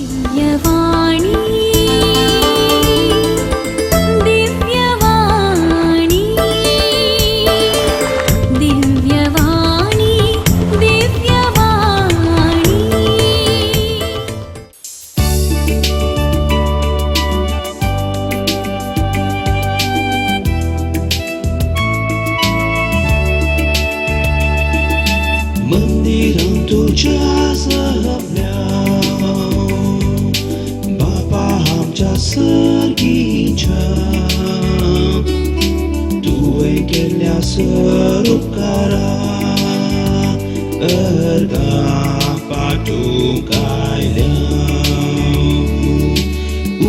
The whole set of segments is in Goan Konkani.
दिव्यवाणी दिव्यवाणी दिव्यवाणी दिव्यवाणी। मंदिरां तुज्या जमल्या बापा आमच्या सर्गीच्या तुवें केल्ल्या सर उपकारा अर्गां पाठोवंक आयल्या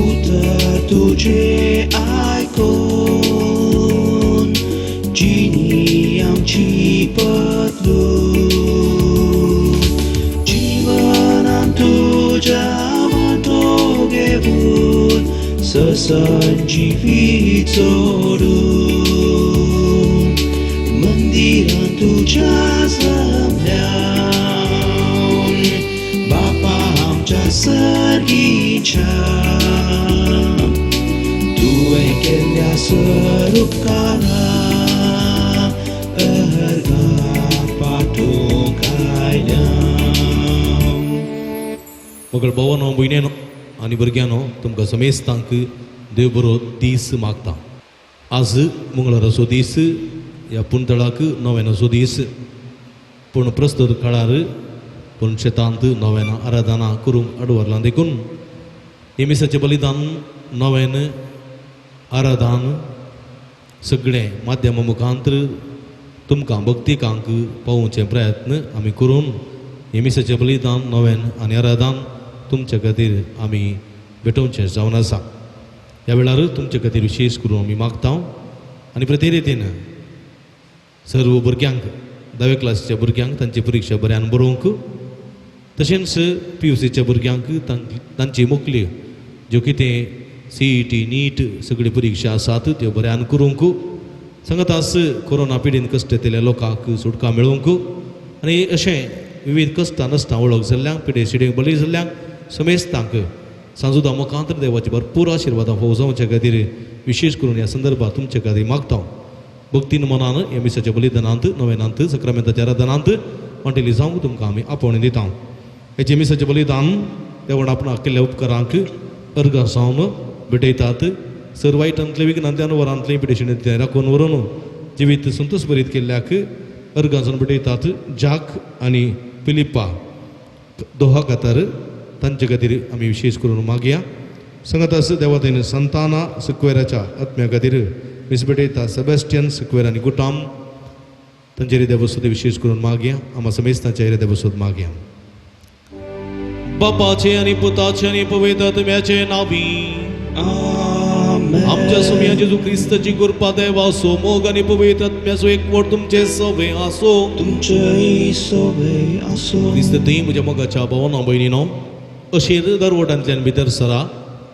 उतर तुजें आयकून जिणी आमची बदलून जीवनान तुज्या वांटो घेवन ससन जिवीत जोडून मंदिरां तुज्या जमल्या बापा आमच्या सर्गीच्या तुवें केल्ल्या सर उपकारा अर्गां पाठोवंक आयल्या। मगळ भोवनो भयणीनो आनी भुरग्यांनो, तुमकां समेस्तांक देव बरो दीस मागता। आज मंगळाराचो दीस, ह्या पुंतळाक नव्यानाचो दीस, पूण प्रस्तुत काळार पूण शेतांत नव्यान आराधना करूंक आडवरलां देखून हे मिसाचें बलिदान नव्यान आराधन सगळें माध्यमा मुखांतर तुमकां भक्तिकांक पावोवचे प्रयत्न आमी करून हे मिसाचें बलिदान नव्यान आनी आराधन तुमचे खातीर आमी भेटोवचें जावन आसा। ह्या वेळार तुमचे खातीर विशेश करून आमी मागता आनी प्रति रितीन सर्व भुरग्यांक, धावे क्लासीच्या भुरग्यांक तांची परिक्षा बऱ्यान बरोवंक, तशेंच पी you सीच्या भुरग्यांक तांची मोकली ज्यो कितें सी ई टी नीट सगळ्यो परिक्षा आसात त्यो बऱ्यान करूंक, सांगतास कोरोना पिडीन कश्ट येतल्या लोकांक सुटका मेळोवंक आनी अशें विविध कश्टां नश्टां वळख जाल्ल्यांक, पिडे शिडेक बळी जाल्ल्यांक समेस्तांक सांजुदा मुखांतर देवाची भरपूर आशिर्वादां फावो जावचे खातीर विशेश करून ह्या संदर्भात तुमचे खातीर मागता। भक्तीन मनान ह्या मिसाच्या बलिदानांत नवेनांत सक्रामेंताच्या आराधनांत वांटेली जावंक तुमकां आमी आपोवणी दिता। हेचे मिसाचें बलिदान देवान आपणाक केल्ल्या उपकारांक अर्गां जावन भेटयतात। सर वायटांतले विघ्नांतल्यान वरांतले पिडेशणींतल्यान राखून व्हरून जिवीत संतोष भरीत केल्ल्याक अर्गां जावन भेटयतात। जाक आनी फिलिप्पा दोहा खातार तांचे खातीर आमी विशेश करून मागया। संगतास देवातेन संताना सिक्वेराच्या आत्म्या खातीर मीस भेटयता। सेबेस्टियन सिक्वेर आनी गुटाम तांचे देवसोद विशेश करून मागया। आमा समेस्तांच्या देवसोद मागया। बापाचे आनी पुताचे आनी पवित्र आत्म्याचे नांवी आमेन। आमच्या सुम्या जेजू क्रिस्ताची कृपा देवाचो मोग आनी पवित्र आत्म्याचो एकवट तुमचे सवे आसो। तुमचेय सवे आसो। क्रिस्त थंय म्हज्या मोगाच्या भावना भयणीनो, अशेर दरवटांतल्यान भितर सरा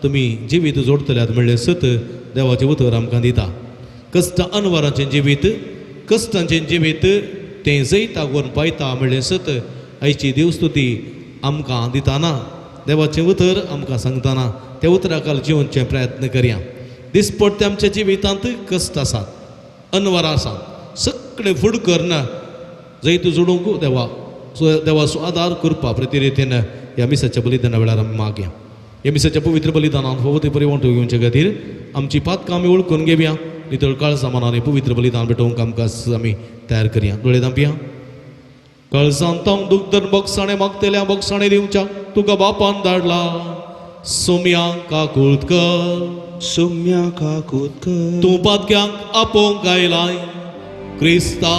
तुमी जिवीत जोडटल्यात म्हणलें सत देवाचें उतर आमकां दिता। कश्ट अनवराचें जिवीत, कश्टांचें जिवीत तें जैताक व्हरून पायता म्हणलें सत आयची देवस्तुती आमकां दिताना देवाचें उतर आमकां सांगतना त्या उतराकाल जिवनचे प्रयत्न करया। दिसपट्टे आमच्या जिवितांत कश्ट आसात, अनवरां आसात, सगळें फुड करना जैत जोडूंक देवा देवाचो आदार करपा प्रतिरितीन ह्या मिसाच्या बलिदाना वेळार आमी मागया। ह्या मिसाच्या पवित्र बलिदानान फावो ते परिवंट घेवचे खातीर आमची पातकां आमी वळखून घेवया। नितळ काळजा मनान पवित्र बलिदान भेटोवंक आमकां आमी तयार करया। दोळे धांपया। काळजांत दुग्धन बक्षाणे मागतल्या बक्षाणे दिवच्या तुका बापान धाडला। सोम्या काकूळत कर, सोम्या काकूत कर, तूं पातक्यांक आपोवंक आयलाय। क्रिस्ता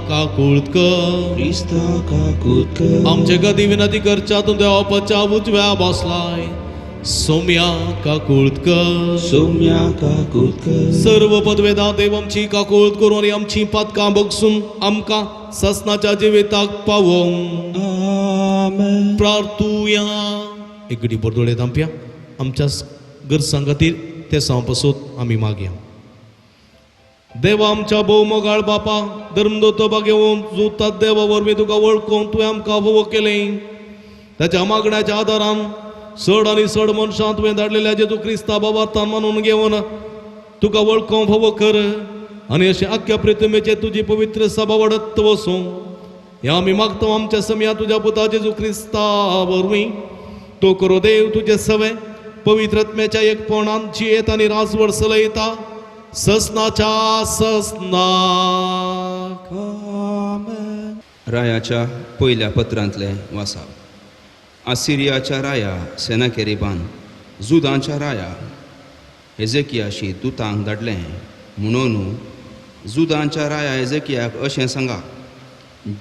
काकूळत कर, क्रिस्ता काकूत कर, आमचे गती विनंती करच्या तूं देवाच्या उजव्या बसलाय। सोम्या काकूळत कर, सोम्या काकूत कर, सर्व पदवेदा देव आमची काकूळत करून आनी आमची पातकां बगसून आमकां ससनाच्या जिविताक पावोवंक। आमेन। प्रार्थुया। एक घडी बरदोळे धांपया। आमच्या गरजां खातीर ते साव पासून आमी मागया। देवा आमच्या भोव मोगाळ बापा, धर्मदोतो बागेवन जुतात देवा वरवीं तुका वळखून तुवें आमकां भोव केलें। ताच्या मागण्याच्या आदारान चड आनी चड मनशां तुवें धाडलेल्या जेजू क्रिस्ता बाबा मानून घेवन तुका वळखोवंक फावो कर आनी अशें आख्ख्या प्रितमेचेर तुजी पवित्र सभा वाडत वसूं. हें आमी मागता आमच्या समया तुज्या पुता जेजू क्रिस्ता वरवीं. तो करो देव तुजे सवे पवित्र आत्म्याच्या एकपणान जियेत आनी राजवड चलयता ससनाच्या ससनाक. आमेन. रायाच्या पयल्या पत्रांतलें वासाप. आसिरियाच्या राया सेनाकेरिबान जुदांच्या राया हेजेकियाशी दुतांक धाडलें म्हणून जुदांच्या राया हेजेकियाक अशें सांगा,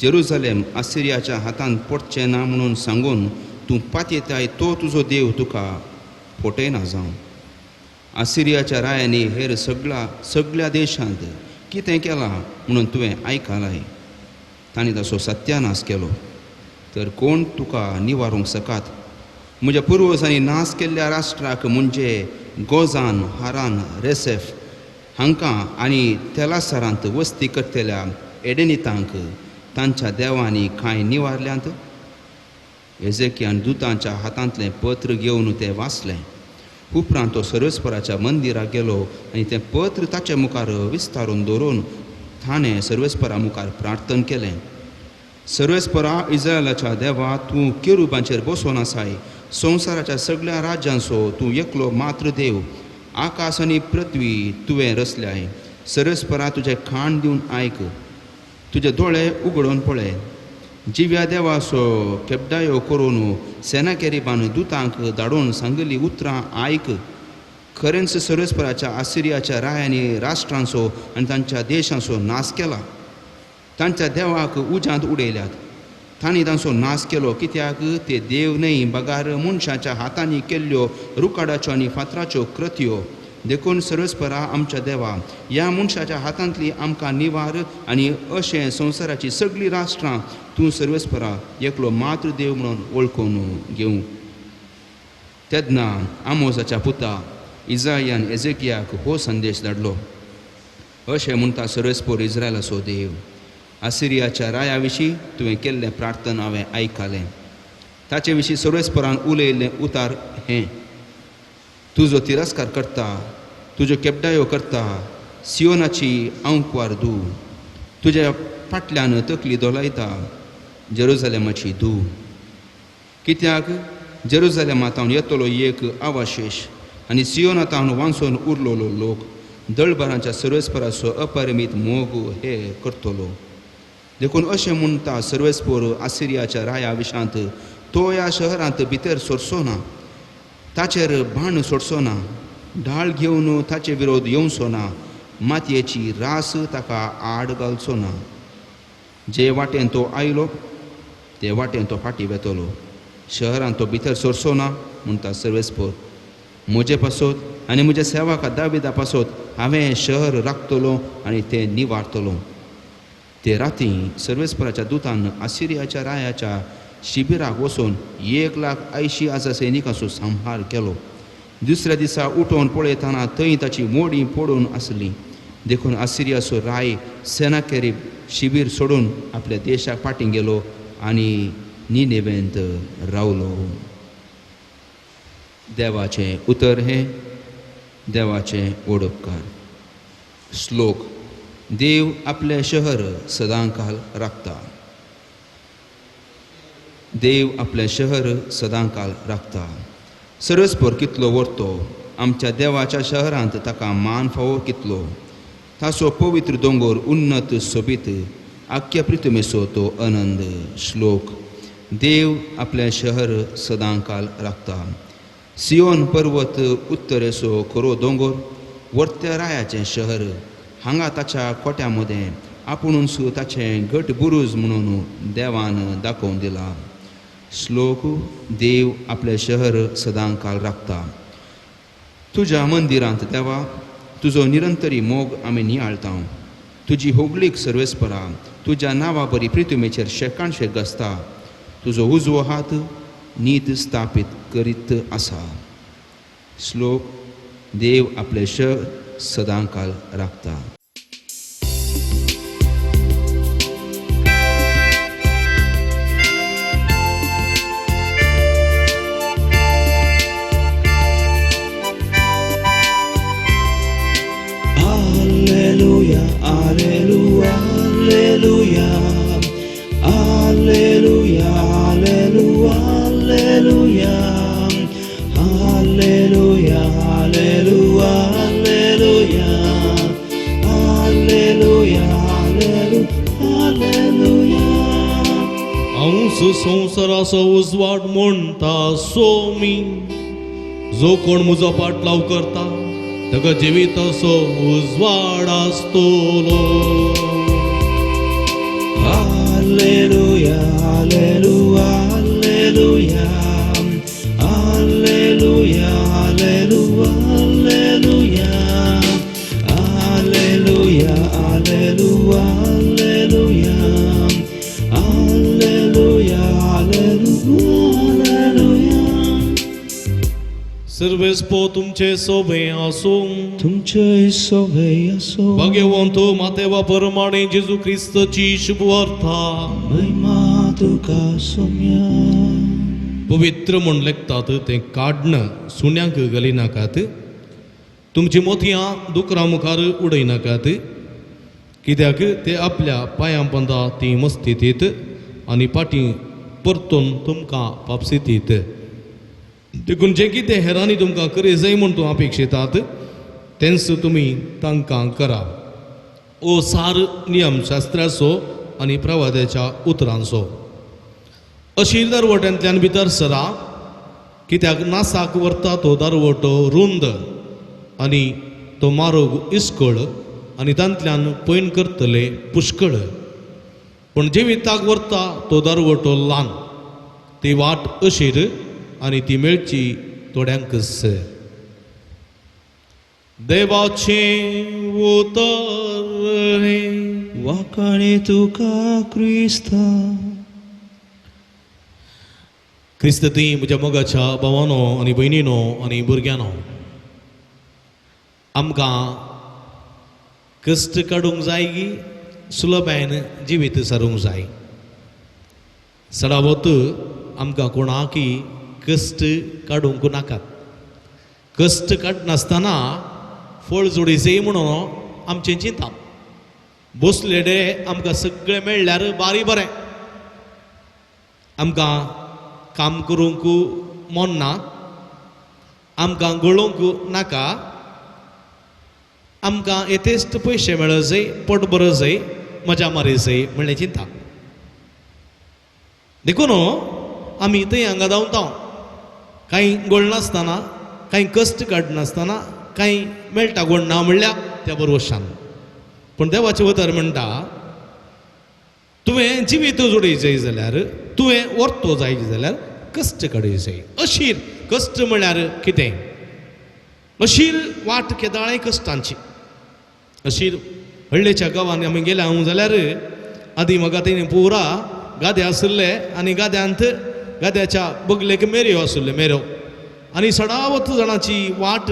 जेरुजलेम आसिरियाच्या हातान पडचें ना म्हणून सांगून तूं पातयेताय तो तुजो देव तुका फटयना जावं. आसिरियाच्या रायांनी हेर सगळ्या देशांत कितें केलां म्हणून तुवें आयकलाय, तांणी ताचो सत्यानाश केलो, तर कोण तुका निवारूंक सकात? म्हज्या पुर्वजांनी नाश केल्ल्या राष्ट्राक म्हणजे गोजान, हारान, रेसेफ हांकां आनी तेलासरांत वस्ती करतल्या एडेनितांक तांच्या देवांनी कांय निवारल्यांत? एजेकियान दुतांच्या हातांतलें पत्र घेवन तें वाचलें. उपरांत तो सर्वेस्पराच्या मंदिराक गेलो आनी तें पत्र ताचे मुखार विस्तारून दवरून ताणें सर्वेस्परा मुखार प्रार्थन केलें. सर्वेस्परा इस्रायलाच्या देवा, तूं केरुबांचेर बसोन आसाय, संवसाराच्या सगळ्या राज्यांचो तूं एकलो मात्र देव, आकाश आनी पृथ्वी तुवें रचल्याय. सर्वेस्परा तुजें खाण दिवन आयक, तुजे दोळे उगडून पळय. जिव्या देवाचो केपडायो करून सेनाकेरिबान दुतांक धाडून सांगिल्लीं उतरां आयक. खरेंच सर्वेस्पराच्या आसिरियाच्या रायांनी राष्ट्रांचो आनी तांच्या देशांचो नाश केला, तांच्या देवाक उज्यांत उडयल्यात. तांणी तांचो नाश केलो कित्याक ते देव न्हय बगार मनशाच्या हातांनी केल्ल्यो रुकाडाच्यो आनी फातराच्यो कृत्यो. देखून सर्वेस्परा आमच्या देवा, ह्या मनशाच्या हातांतली आमकां निवार आनी अशें संवसाराची सगळीं राष्ट्रां तूं सर्वेस्परा एकलो मात्र देव म्हणून वळखून घेवं. तेन्ना आमोजाच्या पुता इजायान एजेकियाक हो संदेश धाडलो, अशें म्हणटा सर्वेस्पोर इस्रायलाचो देव, आसिरियाच्या राया विशीं तुवें केल्लें प्रार्थना हांवें आयकलें. ताचे विशीं सर्वेस्परान उलयल्लें उतार हें, तुजो तिरस्कार करता, तुज्यो केपडायो करता, सियोनाची आंकवार दू, तुज्या फाटल्यान तकली दोलायता जेरुजलेमाची दू. कित्याक जेरुजलेमा तावन येतलो एक अवशेश आनी सियोना तावन वांचून उरलेलो लोक दळभरांच्या सर्वेस्पराचो अपरिमीत मोग हे करतलो. देखून अशें म्हणटा सर्वेस्पोर आसिरियाच्या राया विशांत, तो ह्या शहरांत भितर सरचो ना, ताचेर बाण सोडचो ना, ढाल घेवन ताचे विरोध येवचो ना, मातयेची रास ताका आड घालचो ना. जे वाटेन तो आयलो ते वाटेन तो फाटीं वेतलो, शहरांत तो भितर सरचो ना म्हणटा सर्वेस्पोर. म्हजे पासत आनी म्हज्या सेवका दाविदा पासत हांवें शहर राखतलो आनी तें निवारतलो. ते राती सर्वेस्पराच्या दुतान आसिरियाच्या रायाच्या शिबिराक वचून 1,80,000 सैनिकांचो संहार केलो. दुसऱ्या दिसा उठोवन पळयतना थंय ताची मोडी पडून आसली. देखून आसिरियाचो राय सेनाकेरीब शिबीर सोडून आपल्या देशाक फाटीं गेलो आनी निनेवेंत रावलो. देवाचें उतर हें, देवाचें ओडपकार. श्लोक. देव आपलें शहर सदांकाल राखता. देव आपलें शहर सदांकाल राखता. सर्वेस्पोर कितलो व्हरतो आमच्या देवाच्या शहरांत ताका मान फावो कितलो. ताचो पवित्र दोंगोर उन्नत सोबीत, आख्या प्रितमेचो तो आनंद. श्लोक. देव आपलें शहर सदांकाल राखता. सियोन पर्वत उत्तरेचो खरो दोंगोर, वर्त्या रायाचें शहर, हांगा ताच्या कोट्या मदें आपुणूच ताचें घट बुरूज म्हणून देवान दाखोवन दिला. श्लोक. देव आपलें शहर सदांकाल राखता. तुज्या मंदिरांत देवा तुजो निरंतरी मोग आमी नियाळता. तुजी होगळीक सर्वेस्परा तुज्या नांवा बरी प्रितुमेचेर शेकान शेक गाजता. तुजो उजवो हात नीत स्थापीत करीत आसा. श्लोक. देव आपलें शहर सदांकाल राखता. संवसाराचो उजवाड म्हणटा सोमी, जो कोण म्हजो पाटलाव करता ताका जिविताचो उजवाड आसतलो. Alleluia, alleluia, alleluia, alleluia, alleluia, alleluia, alleluia, alleluia, alleluia, alleluia, alleluia. सर्वेस्पो तुमचे सोबे आसूं. तुमचे सोबे आसो. भाग्यवंत मातेवा परमाणे जेजू क्रिस्तची शुभवार्ता. महिमा तुका सोम्या. पवित्र म्हूण लेखतात तें काडण सुण्यांक घालिनाकात, तुमची मोतयां दुकरां मुखार उडयनाकात, कित्याक ते आपल्या पांयां पंदा ती मस्तीत आनी फाटीं परतून तुमकां पापसितीत. देखून जें कितें हेरांनी तुमकां करी जाय म्हूण तूं अपेक्षितात तेंच तुमी तांकां करा. ओ सार नियमशास्त्राचो आनी प्रवाद्याच्या उतरांचो. अशीर दरवट्यांतल्यान भितर सरा, कित्याक नासाक व्हरता तो दरवटो रुंद आनी तो मारोग इस्कळ आनी तांतल्यान पयण करतले पुष्कळ, पूण जिविताक व्हरता तो दरवटो ल्हान, ती वाट अशीर आनी ती मेळची थोड्यांकच. देवाचें उतर हें. वाखाणे तुका क्रिस्ता. क्रिस्त ती म्हज्या मोगाच्या भावानो आनी भयणीनो आनी भुरग्यांनो, आमकां कश्ट काडूंक जाय की सुलभायेन जिवीत सारूंक जाय? सडावत आमकां कोणाकी कश्ट काडूंक नाकात. कश्ट काडनासतना फळ जोडी जाय म्हणून आमचें चिंतप. बसलेडे आमकां सगळें मेळ्ळ्यार बारी बरें. आमकां काम करूंक मन ना, आमकां गळोवंक नाका, आमकां येथेश्ट पयशे मेळ जाय, पोट बरो जाय, मजा मारी जाय म्हणलें चिंता. देखून आमी थंय हांगा धांवता, कांय गळनासतना, कांय कश्ट काडनासतना, कांय मेळटा कोण ना म्हणल्यार त्या बरोवशान. पूण देवाचें उतर म्हणटा, तुवें जिवीत जोडी जाय जाल्यार, तुवें वर्तो जाय जाल्यार कश्ट काडूंक जाय. अशीर कश्ट म्हळ्यार कितें? अशीर वाट केदाळें कश्टांची. अशीर हळ्ळेच्या गांवांनी आमी गेले हांव जाल्यार आदी म्हाका तेणी पुरा गादे आशिल्ले आनी गाद्यांत गाद्याच्या बगलेक मेऱ्यो आशिल्ल्यो, मेऱ्यो, आनी सडावत जाणाची वाट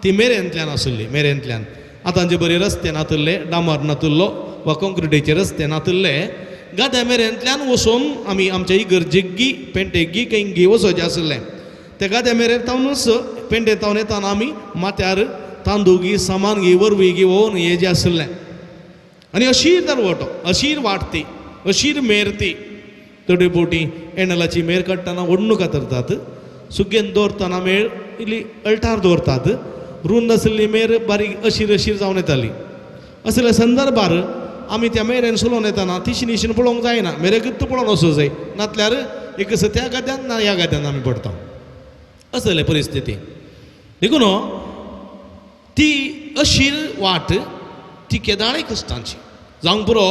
ती मेरेंतल्यान आशिल्ली. मेरेंतल्यान आतां जे बरे रस्ते नातिल्ले, डांबर नातिल्लो वा कॉन्क्रिटीचे रस्ते नातिल्ले, गाद्या मेरेंतल्यान वचून आमी आमच्या इगर्जेक पेंटेक खंय वचोचें आशिल्लें. त्या गाद्या मेरेन तावनूच पेंटे तावन येताना आमी माथ्यार तांदूळ गी सामान गी वरवी गी वोवन हे जें आशिल्लें. आनी अशीर दरवटो, अशीर वाट ती, अशीर मेर ती. थोडे बोटी एंडलाची मेर काडटना ओडणू कातरतात, सुगेन दवरतना मेळ इल्ली अल्टार दवरतात, रुंद आशिल्ली मेर बारीक अशीर अशीर जावन येताली. असल्या संदर्भार आमी त्या मेरेन चलोवन येताना तिशीन इशीन पळोवंक जायना, मेरेकूच पळोवन वचूंक जाय, नातल्यार एक त्या गाद्यान ना ह्या गाद्यान आमी पडटा. असले परिस्थिती. देखून ती अशीर वाट ती केदाळे कश्टांची. जावंक पुरो,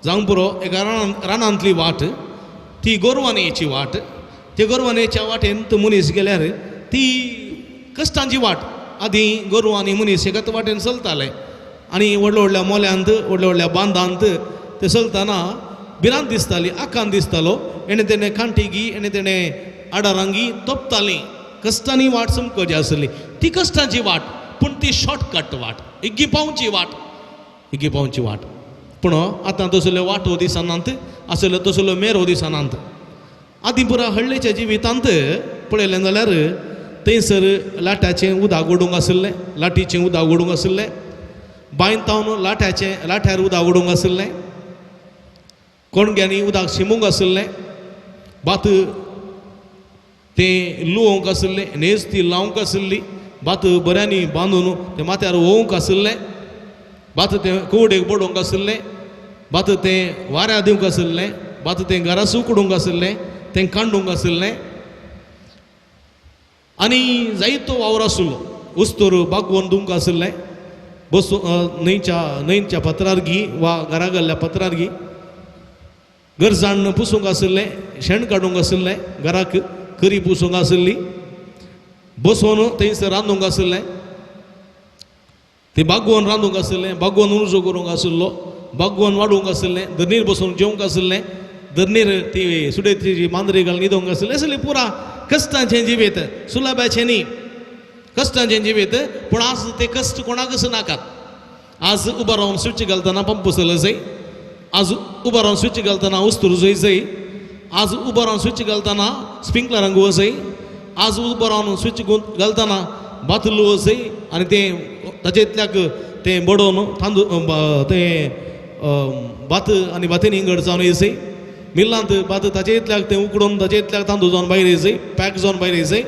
जावंक पुरो एका रानांतली वाट, ती गोरवानयेची वाट. त्या गोरवानयेच्या वाटेन तो मनीस गेल्यार ती कश्टांची वाट. आदीं गोरवां आनी मनीस एकाच वाटेन चलताले आनी व्हडल्या व्हडल्या मोल्यांत, व्हडल्या व्हडल्या बांदांत ते चलतना भिरांत दिसताली, आकांत दिसतालो. एणे तेणें कांटिगी, एणे तेणें आडारांगी तोपतालीं. कश्टांनी वाट सामको आसली ती कश्टांची वाट, पूण ती शॉर्टकट वाट, इग्गी पावची वाट, इग्गी पावची वाट. पूण आतां तसल्यो वाटो दिसनात, आसल्यो तसल्यो मेरो दिसनात. आदीं पुरा हळ्ळेच्या जिवितांत पळयलें जाल्यार थंयसर लाट्याचें उदक ओडूंक आशिल्लें, लाटीचें उदक ओडूंक आशिल्लें, बांयत तावन लाट्याचें लाट्यार उदक ओडूंक आशिल्लें, कोणग्यांनी उदक शिमूंक आशिल्लें, भात तें लुवोंक आशिल्लें, न्हेस ती लावंक आशिल्ली, भात बऱ्यांनी बांदून तें माथ्यार वोवंक आशिल्लें, भात तें कुवडेक बडोवंक आशिल्लें, भात तें वाऱ्या दिवंक आशिल्लें. भात तें घरास उकडूंक आशिल्लें, तें कांडूंक आशिल्लें आनी जायतो वावर आशिल्लो. उस्तोर बागोवन धुवंक आशिल्लें, बसूं न्हंयच्या न्हंयच्या पत्रार गी वा घरा गेल्ल्या पत्रार गी गरजाण पुसूंक आशिल्लें, शेण काडूंक आशिल्लें, घराक करी पुसूंक आशिल्ली, बसोवन थंयसर रांदूंक आशिल्लें, ती बागोवन रांदूंक आशिल्लें, बागोवन उजो करूंक आशिल्लो, बागोवन वाडूंक आशिल्लें, धरणीर बसून जेवंक आशिल्लें, धरणीर ती सुडेची मांद्री घालून न्हिदोंक आशिल्लें. असलें पुरा कश्टांचें जिवीत, सुलभाचें न्ही, कश्टांचें जिवीत. पूण आज ते कश्ट कोणाकच नाकात. आज उबो रावन स्विच घालतना पंप चलय, आज उबो रावन स्विच घालतना उस्तूर जोय, आज उबो रावन स्विच घालतना स्प्रिंकलरांक वचय, आज उबो रावन स्विच घालतना बातलो वचय आनी तें ताचेंतल्याक तें बडोवन तांदूळ तें भात आनी भातीन इंगड जावन येसय, मिल्लांत भात ताचेंतल्याक तें उकडून ताचेंतल्याक तांदूळ जावन भायर येसय, पॅक जावन भायर येसय.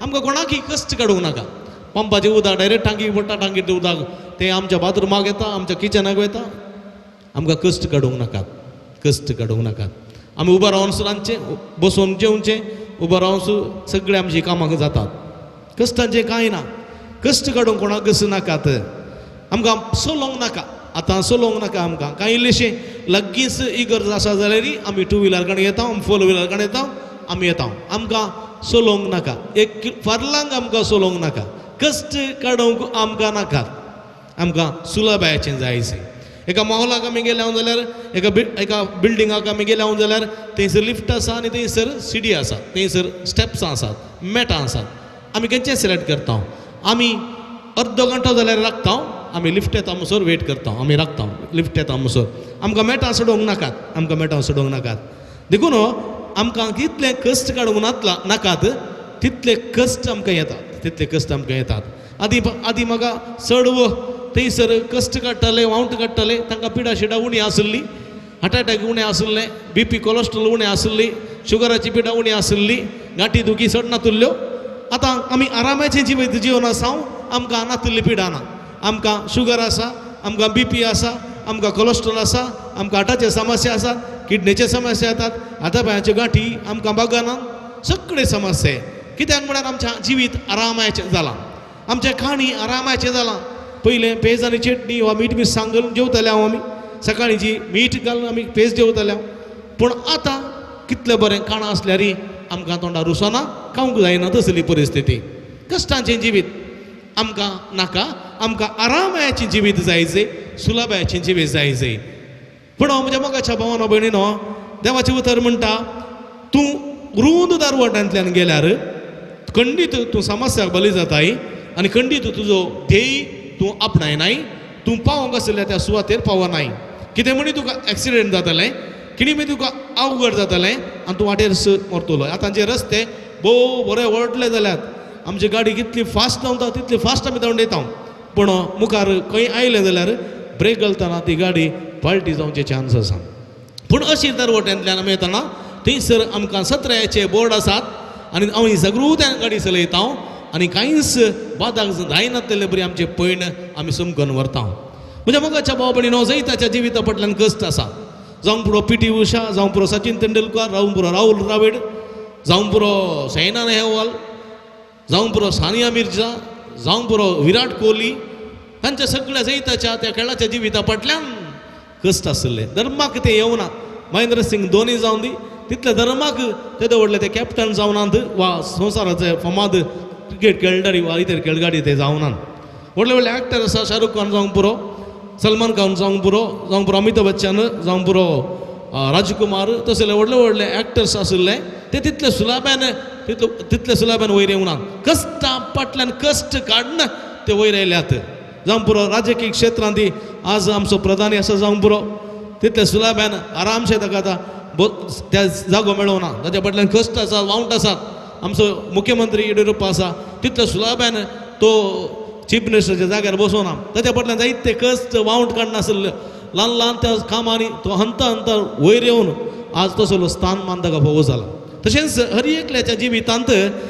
आमकां कोणाकय कश्ट काडूंक नाका. पंपाचें उदक डायरेक्ट टांकी पडटा, टांकींतलें उदक तें आमच्या बाथरुमाक येता, आमच्या किचनाक वता. आमकां कश्ट काडूंक नाकात, कश्ट काडूंक नाकात. आमी उबो रावन रांदचें, बसून जेवचें, उबो रावन सगळें आमची कामां जातात. कश्टांचें कांय ना, कश्ट काडूंक कोणाकच नाकात. आमकां चलोवंक नाका, आतां चलोवंक नाका आमकां. कांय इल्लेशें लागींच इगर्ज आसा जाल्यार आमी टू व्हिलर कडेन येता, आमी फोर व्हिलर कडेन येता, आमी येता. आमकां चलोवंक नाका, एक फारलांग आमकां चलोवंक नाका, कश्ट काडूंक आमकां नाकात. आमकां सुलभायेचें जायचें. एका मॉलाक आमी गेले हांव जाल्यार, एका बिल्डिंगाक आमी गेले हांव जाल्यार थंयसर लिफ्ट आसा आनी थंयसर सिडी आसा, थंयसर स्टेप्सां आसात, मेटां आसात. आमी खंयचें सिलेक्ट करता? आमी अर्दो घंटो जाल्यार राखता, आमी लिफ्ट येता म्हणसर वेट करता, आमी राखता लिफ्ट येता म्हणसर. आमकां मेटां चडोवंक नाकात, आमकां मेटां चडोवंक नाकात. देखून आमकां कितले कश्ट काडूंक नातला नाकात तितले कश्ट आमकां येतात, तितले कश्ट आमकां येतात. आदी आदी म्हाका चड थंयसर कश्ट काडटाले, वावंट काडटाले, तांकां पिडा शिडा उणी आशिल्ली, हार्ट अटॅक उणें आशिल्लें, बीपी कोलेस्ट्रॉल उणें आशिल्ली, शुगराची पिडा उणी आशिल्ली, गांठी दुखी चड नातुल्ल्यो. आतां आमी आरामाचें जिवीत जिवन आसा, आमकां नातुल्ली पिडा ना. आमकां शुगर आसा, आमकां बीपी आसा, आमकां कोलेस्ट्रॉल आसा, आमकां हार्टाचे समस्या आसात, किडनेचे समस्या येतात, हाता पांयाच्यो गांठी आमकां बागना, सगळे समस्या. कित्याक म्हळ्यार आमच्या जिवीत आरामाचें जालां, आमचें खाणी आरामाचें जालां. पयलें पेज आनी चटणी वा मीठ मिरसांग घालून जेवताले हांव, आमी सकाळीं जी मीठ घालून आमी पेज जेवताले हांव. पूण आतां कितलें बरें खाणां आसल्यारय आमकां तोंडार रुसना, खावंक जायना तसली परिस्थिती. कश्टांचें जिवीत आमकां नाका, आमकां आरामायाचें जिवीत जाय जाय, सुलभायाचें जिवीत जाय जाय. पूण हांव म्हज्या मोगाच्या भावानो भयणीनो, देवाचें उतर म्हणटा, तूं रूंद दारवटांतल्यान गेल्यार खंडीत तूं समस्याक बली जाताय आनी खंडीत तुजो ध्येय तूं आपणायनाय, तूं पावोंक आशिल्ल्या त्या सुवातेर पावनाय. कितें म्हणी तुका एक्सिडेंट जातलें, कितें म्हणी तुका अवघड जातलें आनी तूं वाटेर मरतलो. आतां जे रस्ते भोव बरे व्हडले जाल्यात, आमची गाडी कितली फास्ट धांवता तितली फास्ट आमी धांवडयता, पूण मुखार खंय आयलें जाल्यार ब्रेक घालतना ती गाडी पालटी जावचे चान्स आसा. पूण अशी दरवट्यांतल्यान आमी येतना थंयसर आमकां सत्रायाचे बोर्ड आसात आनी हांव जागृतायेन गाडी चलयता आनी कांयच बादाक जायनातलें बरी आमचें पयण आमी समकून व्हरता. म्हज्या मोगाच्या भाव भयणीनो, जैताच्या जिविता फाटल्यान कश्ट आसा. जावं पुरो पी टी उषा, जावं पुरो सचिन तेंडुलकर, जावं पुरो राहुल द्राविड, जावं पुरो सैना नेहवाल, जावं पुरो सानिया मिर्जा, जावं पुरो विराट कोहली, तांच्या सगळ्या जैताच्या त्या खेळाच्या जिविता फाटल्यान कश्ट आशिल्ले. धर्माक ते येवना. महेंद्र सिंग धोनी जावन दी तितले धर्माक तेदो व्हडले ते कॅप्टन जावनात वा संवसाराचे फामाद क्रिकेट खेळगाडी वा इतर खेळगाडी ते जावनात. व्हडले व्हडले एक्टर आसा, शाहरुख खान जावंक पुरो, सलमान खान जावंक पुरो, जावंक पुरो अमिताभ बच्चन, जावंक पुरो राजकुमार, तसले व्हडले व्हडले एक्टर्स आशिल्ले ते तितले सुलाब्यान तितले सुलाब्यान वयर येवनात. कश्टां फाटल्यान कश्ट काडून ते वयर आयल्यात. जावं पुरो राजकीय क्षेत्रांत आज आमचो प्रधानी आसा, जावं पुरो तितले सुलाब्यान आरामशे ताका आतां त्या जागो मेळोना. ताच्या फाटल्यान कश्ट आसा, वावंट आसात. आमचो मुख्यमंत्री येडियुरप्पा आसा, तितले सुलाब्यान तो चीफ मिनिस्टराच्या जाग्यार बसोना. ताच्या फाटल्यान जायते कश्ट वावंट काडनासले, ल्हान ल्हान त्या कामांनी तो हंत हंत वयर येवन आज तसलो स्थानमान ताका फावो जाला. तशेंच हर एकल्याच्या जिवितांत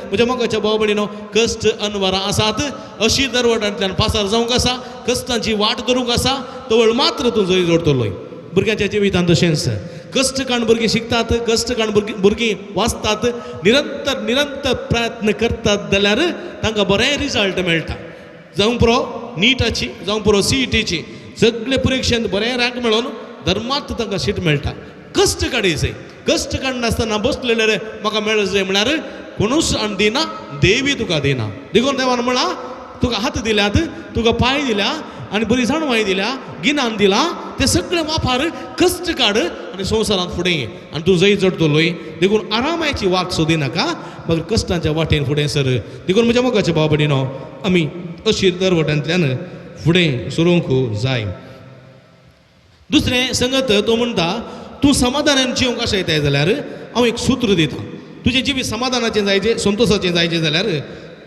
म्हज्या मोगाच्या भाव भयणीनो कश्ट अनवरां आसात. अशी दरवटांतल्यान पासार जावंक आसा, कश्टांची वाट धरूंक आसा, तवळ मात्र तूं जय जोडटलोय. भुरग्यांच्या जिवितांत तशेंच कश्ट काडून भुरगीं शिकतात, कश्ट काडून भुरगीं वाचतात, निरंतर निरंतर प्रयत्न करतात जाल्यार तांकां बरें रिजल्ट मेळटा. जावं पुरो नीटाची, जावं पुरो सीईटीची, सगळे परिक्षेंत बरें रँक मेळोवन धर्मांत तांकां सीट मेळटा. कश्ट काडीचे, कश्ट काडनासतना बसलेले रे म्हाका मेळ जाय म्हळ्यार कोणूच आनी दिना, देवी तुका दिना. देखून देवान म्हळां तुका हात दिल्यात, तुका पांय दिल्या आनी बरी जाणवाय दिल्या, गिन्यान दिलां, तें सगळें वापर, कश्ट काड आनी संवसारांत फुडें ये आनी तूं जंय चडटलोय. देखून आरामाची वाट सोदिनाका, मगर कश्टांच्या वाटेन फुडें सर. देखून म्हज्या मोगाच्या भाव भयणीनो, आमी अशी दरवट्यांतल्यान फुडें सरूंक जाय. दुसरें संगत तो म्हणटा तूं समाधानान जिवंक अशें येताय जाल्यार हांव एक सूत्र दितां. तुजें जिवीत समाधानाचें जायचें, संतोशाचें जायचें जाल्यार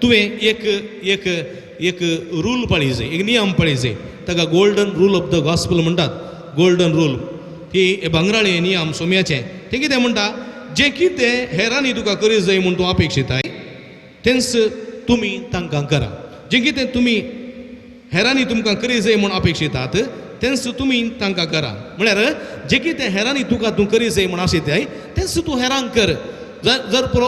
तुवें एक एक एक रूल पाळी जाय, एक नियम पाळी जाय. ताका golden rule of the gospel म्हणटात. गोल्डन रूल ही भांगराळे नियम सोम्याचें. तें कितें म्हणटा, जें कितें हेरांनी तुका करी जाय म्हूण तूं अपेक्षिताय तेंच तुमी तांकां करा. जें कितें तुमी हेरांनी तुमकां करी जाय म्हूण अपेक्षितात तेंच तुमी तांकां करा. म्हळ्यार जें कितें हेरांनी तुका तूं करी जाय म्हूण आशिताय तेंच तूं हेरांक कर. जर पुरो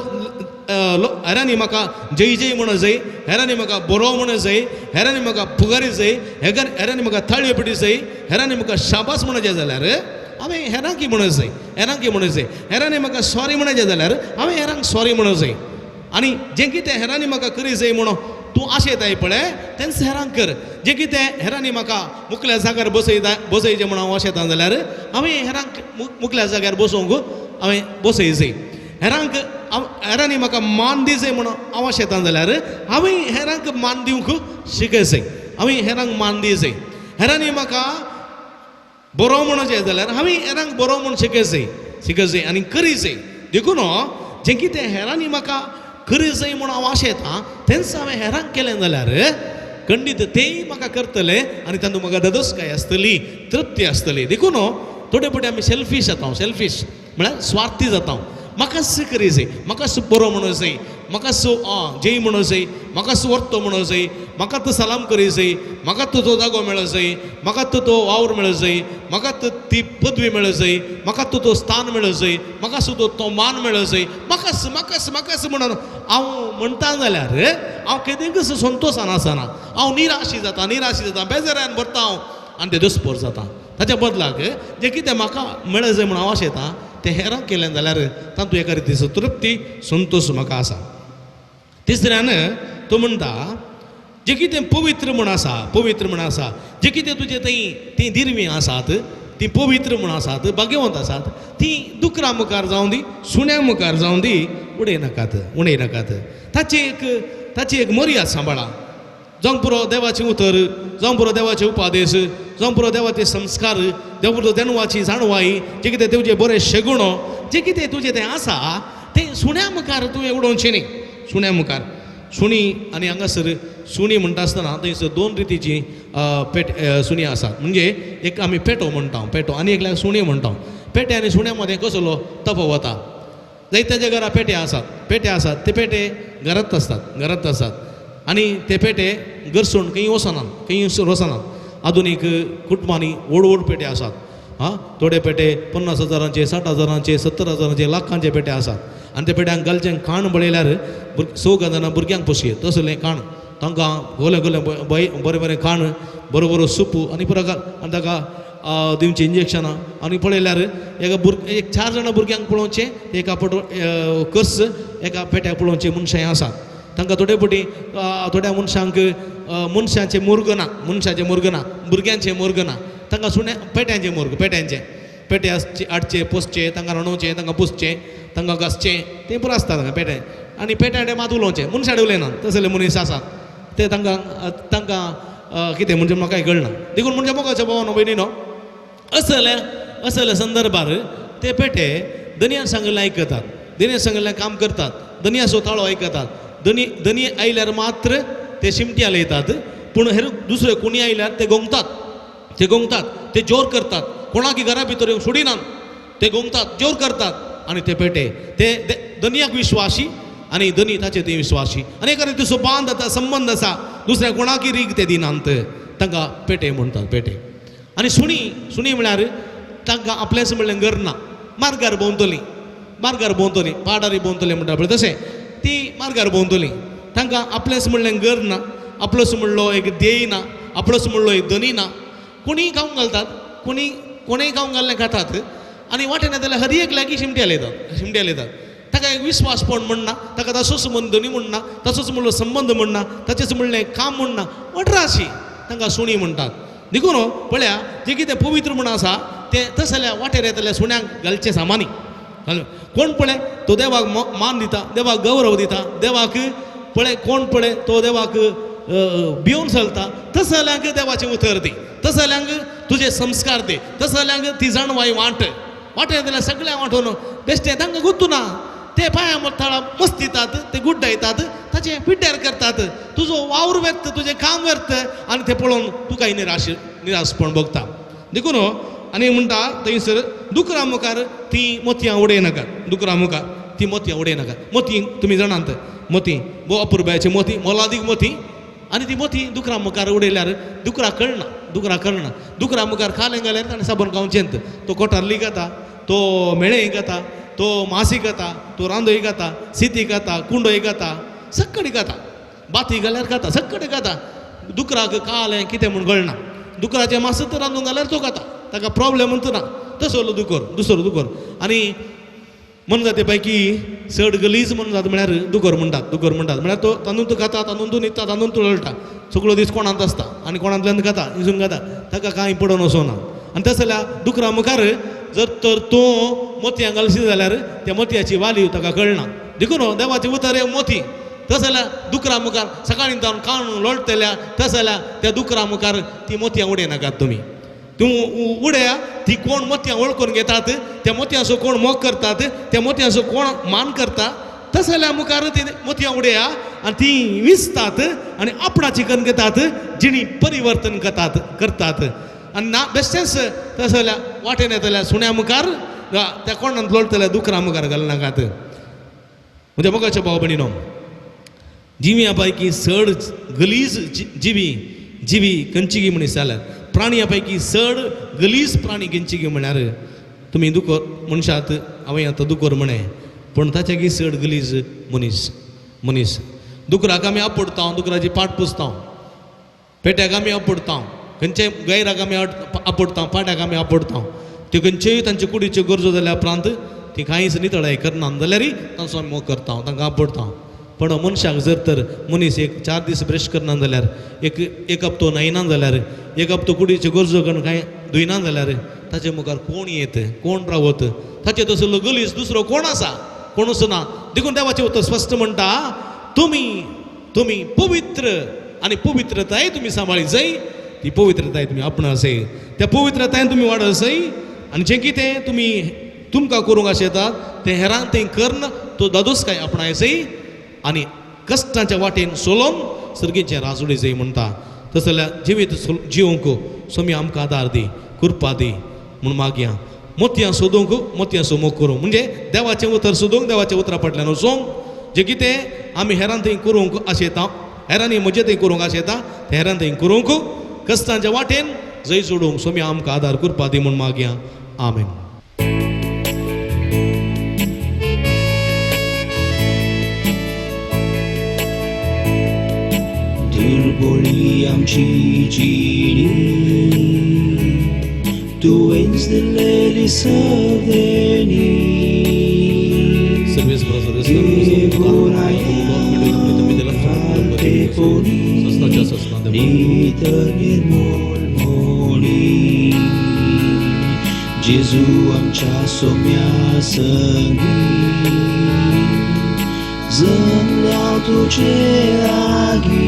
हेरांनी म्हाका जय जय म्हण जाय, हेरांनी म्हाका बरो म्हण जाय, हेरांनी म्हाका फुगारी जाय, हेरांनी म्हाका ताळयो पेटी जाय, हेरांनी म्हाका शाबास म्हणचें जाल्यार हांवें हेरांकी म्हण जाय, हेरांकी म्हण जाय. हेरांनी म्हाका सॉरी म्हणचें जाल्यार हांवें हेरांक सॉरी म्हण जाय. आनी जें कितें हेरांनी म्हाका करी जाय म्हणून तूं आशेताय पळय तेंच हेरांक कर. जें कितें हेरांनी म्हाका मुखल्या जाग्यार बसयता बसयचें म्हूण हांव आशेतां जाल्यार हांवें हेरांक मुखल्या जाग्यार बसोवंक हांवें बसय जाय. हेरांक हेरांनी म्हाका मान दी जाय म्हूण हांव आशेतां जाल्यार हांवें हेरांक मान दिवंक शिकय जाय, हांवें हेरांक मान दी जाय. हेरांनी म्हाका बरो म्हणचें जाल्यार हांवें हेरांक बरो म्हूण शिकय जाय, शिकय जाय आनी करी जाय. देखून जें कितें हेरांनी म्हाका करी जाय म्हूण हांव आशेतां तेंच हांवें हेरांक केलें जाल्यार खंडीत तेंय म्हाका करतले आनी तातूंत म्हाका ददसकाय आसतली, तृप्ती आसतली. देखून थोडे फावटी आमी सेल्फीश जाता, सेल्फीश म्हळ्यार स्वार्थी जाता. म्हाकाच करी जाय, म्हाकाच बरो म्हणूं जाय, म्हाकाच जय म्हणूं जाय, म्हाकाच वर्तो म्हणूं जाय, म्हाका तो सलाम करी जाय, म्हाका तो जागो मेळ जाय, म्हाका तो वावर मेळ जाय, म्हाका ती पदवी मेळ जाय, म्हाका तो स्थान मेळ जाय, म्हाका सुद्दां तो मान मेळ जाय, म्हाकाच म्हाकाच म्हाकाच म्हणून हांव म्हणटा जाल्यार हांव केदींकच संतोशान आसना, हांव निराशी जाता, निराशी जाता, बेजारान भरता हांव आनी ते दुस्पोर जाता. ताच्या बदलाक जें कितें म्हाका मेळ जाय म्हूण हांव आशेतां तें हेरांक केलें जाल्यार तातूंत एका रितीचो तृप्ती, संतोश म्हाका आसा. तिसऱ्यान तो म्हणटा जें कितें पवित्र म्हूण आसा, पवित्र म्हूण आसा, जें कितें तुजें थंय तीं दिरवीं आसात तीं पवित्र म्हूण आसात, भाग्यवंत आसात, तीं दुकरां मुखार जावं दी, सुण्यां मुखार जावं दी, उडय नाकात, उडय नाकात. ताची एक मर्याद सांबाळा. जावं पुरो देवाचें उतर, जावं पुरो देवाचे उपादेश, जावं पुरो देवाचे संस्कार, देव पुरो देणवाची जाणवाय, जें कितें तुजें बरें शेगुणो, जें कितें तुजें तें आसा तें सुण्या मुखार तुवें उडोवचें न्ही. सुण्या मुखार सुणी, आनी हांगासर सुणी म्हणटा आसतना थंयसर दोन रितीची पेट सुणी आसात. म्हणजे एक आमी पेटो म्हणटा, पेटो, आनी एकल्याक सुणी म्हणटा. पेटे आनी सुण्या मदें कसलो तफावत आसा? जायत्याच्या घरा पेटे आसात, पेटे आसात, ते पेटे घरांत आसतात, घरांत आसात आनी ते पेटे घरसून खंय वचनात, खंय वचनात. आधुनीक कुटुंबांनी व्हड व्हड पेटे आसात. आं, थोडे पेटे 50 हजारांचे, 60 हजारांचे, 70 हजारांचे, लाखांचे पेटे आसात. आनी ते पेट्यांक घालचें खाण पळयल्यार चौगां जाणां भुरग्यांक पोसये तसलें खाण तांकां, गोले गोले बरें बरें खाण, बरो बरो सूप आनी पुरो घाल आनी ताका दिवचीं इंजेक्शनां. आनी पळयल्यार एका एक 4 जाणां भुरग्यांक पळोवचें, एका पटो कर्स एका पेट्याक पळोवचें मनशां आसात. तांकां थोडे फावटी थोड्या मनशांक मनशांचें मोर्ग ना, मनशाचें मोर्ग ना, भुरग्यांचें मोर्ग ना, तांकां सुण्या पेट्यांचें मोर्ग, पेट्यांचें पेटे आसचे, हाडचे, पोसचे, तांकां रणोवचें, तांकां पुसचें, तांकां घासचें, तें पुरो आसता तांकां पेटे. आनी पेट्याडे मात उलोवचें, मनशाडे उलयनात तसले मनीस आसात. ते तांकां तांकां कितें म्हणजे म्हाका कळना. देखून म्हणजे मोगाच्या भावानो भयणीनो, असल्या असल्या संदर्भार ते पेटे दनयान सांगिल्लें आयकतात, दनयान सांगिल्लें काम करतात, दनयाचो ताळो आयकतात. दनी दनी आयल्यार मात्र ते शिमटी हालयतात, पूण हेर दुसरे कोणी आयल्यार ते गोंगतात, ते गोंगतात, ते जोर करतात, कोणाकी घरा भितर येवंक सोडिनात, ते गोंगतात, जोर करतात. आनी ते पेटे ते दनयाक विश्वासी आनी दनी ताचे ते विश्वासी, आनी एका रितीचो बांद आतां संबंद आसा, दुसऱ्या कोणाकी रीग ते दिनात, तांकां पेटे म्हणटात, पेटे. आनी सुणी, सुणी म्हळ्यार तांकां आपलेंच म्हणलें घर ना, मार्गार भोंवतलीं, मार्गार भोंवतलीं, पाडारी भोंवतलीं म्हणटा पळय तशें ती मार्गार भोंवतलीं. तांकां आपलेंच म्हणलें घर ना, आपलोच म्हणलो एक ध्येय ना, आपलोच म्हणलो एक धनी ना. कोणीय खावंक घालतात, कोणी कोणेय खावंक घाल्लें खातात आनी वाटेन येतल्या हर एक लागीं शिमट्याल येतात, शिमट्याल येतात. ताका एक विस्वासपण म्हणना, ताका तसोच म्हण धनी म्हणना, तसोच म्हणलो संबंद म्हणना, ताचेच म्हणलें काम म्हणना, वटराशी तांकां सुणी म्हणटात. देखून पळया जें कितें पवित्र म्हण आसा तें तसल्या वाटेर येतल्या सुण्यांक घालचें सामानी. कोण पळय तो देवाक मान दिता, देवाक गौरव दिता, देवाक पळय कोण पळय तो देवाक भिवन चलता, तसल्यांक देवाचें उतर दी, तसल्यांक तुजे संस्कार दी, तसल्यांक ती जाणवाय वांट. वाटेर येतल्या सगळ्यांक वांटून बेश्टें तांकां गुत्तू ना, ते पांयां थळां मस्तितात, ते गुड्डायतात, ताचें पिड्ड्यार करतात. तुजो वावर व्यर्थ, तुजें काम व्यर्थ आनी तें पळोवन तुका निराश निराशपण भोगता. देखून आनी म्हणटा थंयसर दुकरा मुखार ती मोतयां उडय नाकात, दुकरा मुखार ती मोतयां उडय नाकात. मोती तुमी जाणात, मोती भोव अपुरबायेचे मोती, मोलादीक मोती, आनी ती मोती दुकरा मुखार उडयल्यार दुकरा कळना, दुकरा कळना. दुकरा मुखार खालें घाल्यार ताणें साबण खावचेंत, तो कोठारली खाता, तो मेळें खाता, तो मासी खाता, तो रांदोय खाता, सिती खाता, कुंडोय खाता, सक्कडी खाता, बाती घाल्यार खाता, सक्कडी खाता. दुकराक कालें कितें म्हूण कळना, दुकराचें मासत रांदूंक घाल्यार तो खाता, ताका प्रॉब्लेम म्हणटा ना. तसो दुकोर दुसरो दुकोर. आनी मनजाती पैकी चड गलीज मनजात म्हळ्यार दुकोर म्हणटात, दुकोर म्हणटात म्हळ्यार तो तांदूळ खाता, तांदूळ न्हिदता, तांदूळ लोळटा, सगळो दीस कोणांत आसता आनी कोणांतल्यान खाता, हिजून खाता, ताका कांय पडोन वचना. आनी तशें जाल्यार दुकरा मुखार जर तर तूं मोतयां घालशी जाल्यार त्या मोतयाची वाली ताका कळना. देखून देवाचें उतर हें मोती. तशें जाल्यार दुकरा मुखार सकाळीं जावन खावन लोळटल्या तशें जाल्यार त्या दुकरा मुखार ती मोतयां उडयनाकात तुमी. तूं उडया ती कोण मोतयां वळखून घेतात, त्या मोतयांचो कोण मोग करतात, त्या मोतयांचो कोण मान करता, तशें जाल्यार मुखार ती मोतयां उडया आनी ती विसतात आनी आपणाची करून घेतात, जिणी परिवर्तन करतात करतात. आनी ना बेश्टेंच तशें जाल्यार वाटेन येतल्या सुण्या मुखार त्या कोणांत लोळटल्या दुकरा मुखार घालनाकात. म्हणजे मोगाच्या भाव भयणीनो, जिव्या पैकी चड गलीज जिवी जिवी खंयची मनीस जाल्यार प्राणया पैकी चड गलीज प्राणी खंयची म्हळ्यार तुमी दुकोर मनशात, हांवें आतां दुकोर म्हणें, पूण ताच्याकी चड गलीज मनीस मनीस. दुकराक आमी आपडता, दुकराची पाट पुसता, पेट्याक आमी आपडता, खंयच्याय गैराक आमी आपडता, पाट्याक आमी आपडता. त्यो खंयच्योय तांचे कुडीच्यो गरजो जाल्या उपरांत ती कांयच नितळाय करना जाल्यारय तांचो आमी मोग करता, तांकां आपडता. पण मनशाक जर तर मनीस एक 4 दीस ब्रश करना जाल्यार, एक एक हप्तो न्हायना जाल्यार, एक हप्तो कुडीच्यो गरजो करून कांय धुयना जाल्यार ताचे मुखार कोण येत, कोण रावत, ताचे तसलो गलीज दुसरो कोण आसा, कोणूच ना. देखून देवाचें उतर स्पश्ट म्हणटा, तुमी तुमी पवित्र आनी पवित्रताय तुमी सांबाळी जाय, ती पवित्रताय तुमी आपणासय, त्या पवित्रतायन तुमी वाडसय आनी जें कितें तुमी तुमकां करूंक आशेतात तें हेरांक तें कर्ण तो दादोस काय आपणायसय आनी कश्टांच्या वाटेन सोलोवन सर्गीचें राजवडी जाय म्हणटा. तशें जाल्यार जिवीत जिवंक स्वामी आमकां आदार दी, कृपा दी म्हूण मागया. मोतयां सोदूंक मोतयां मोग करूंक म्हणजे देवाचें उतर सोदूंक, देवाच्या उतरा फाटल्यान वचूंक, जें कितें आमी हेरां थंय करूंक आशेता, हेरांनी म्हजें थंय करूंक आशेता तें हेरां थंय करूंक कश्टांच्या वाटेन जय जोडूंक स्वामी आमकां आदार कृपा दी म्हूण मागया. आमेन. दुर्बोळी आमची जिणी तुवेंच दिलेली सवदेणी, नितर निर्मूल मोणी, जेजू आमच्या सोम्या संगी जमल्या तुझे लागीं,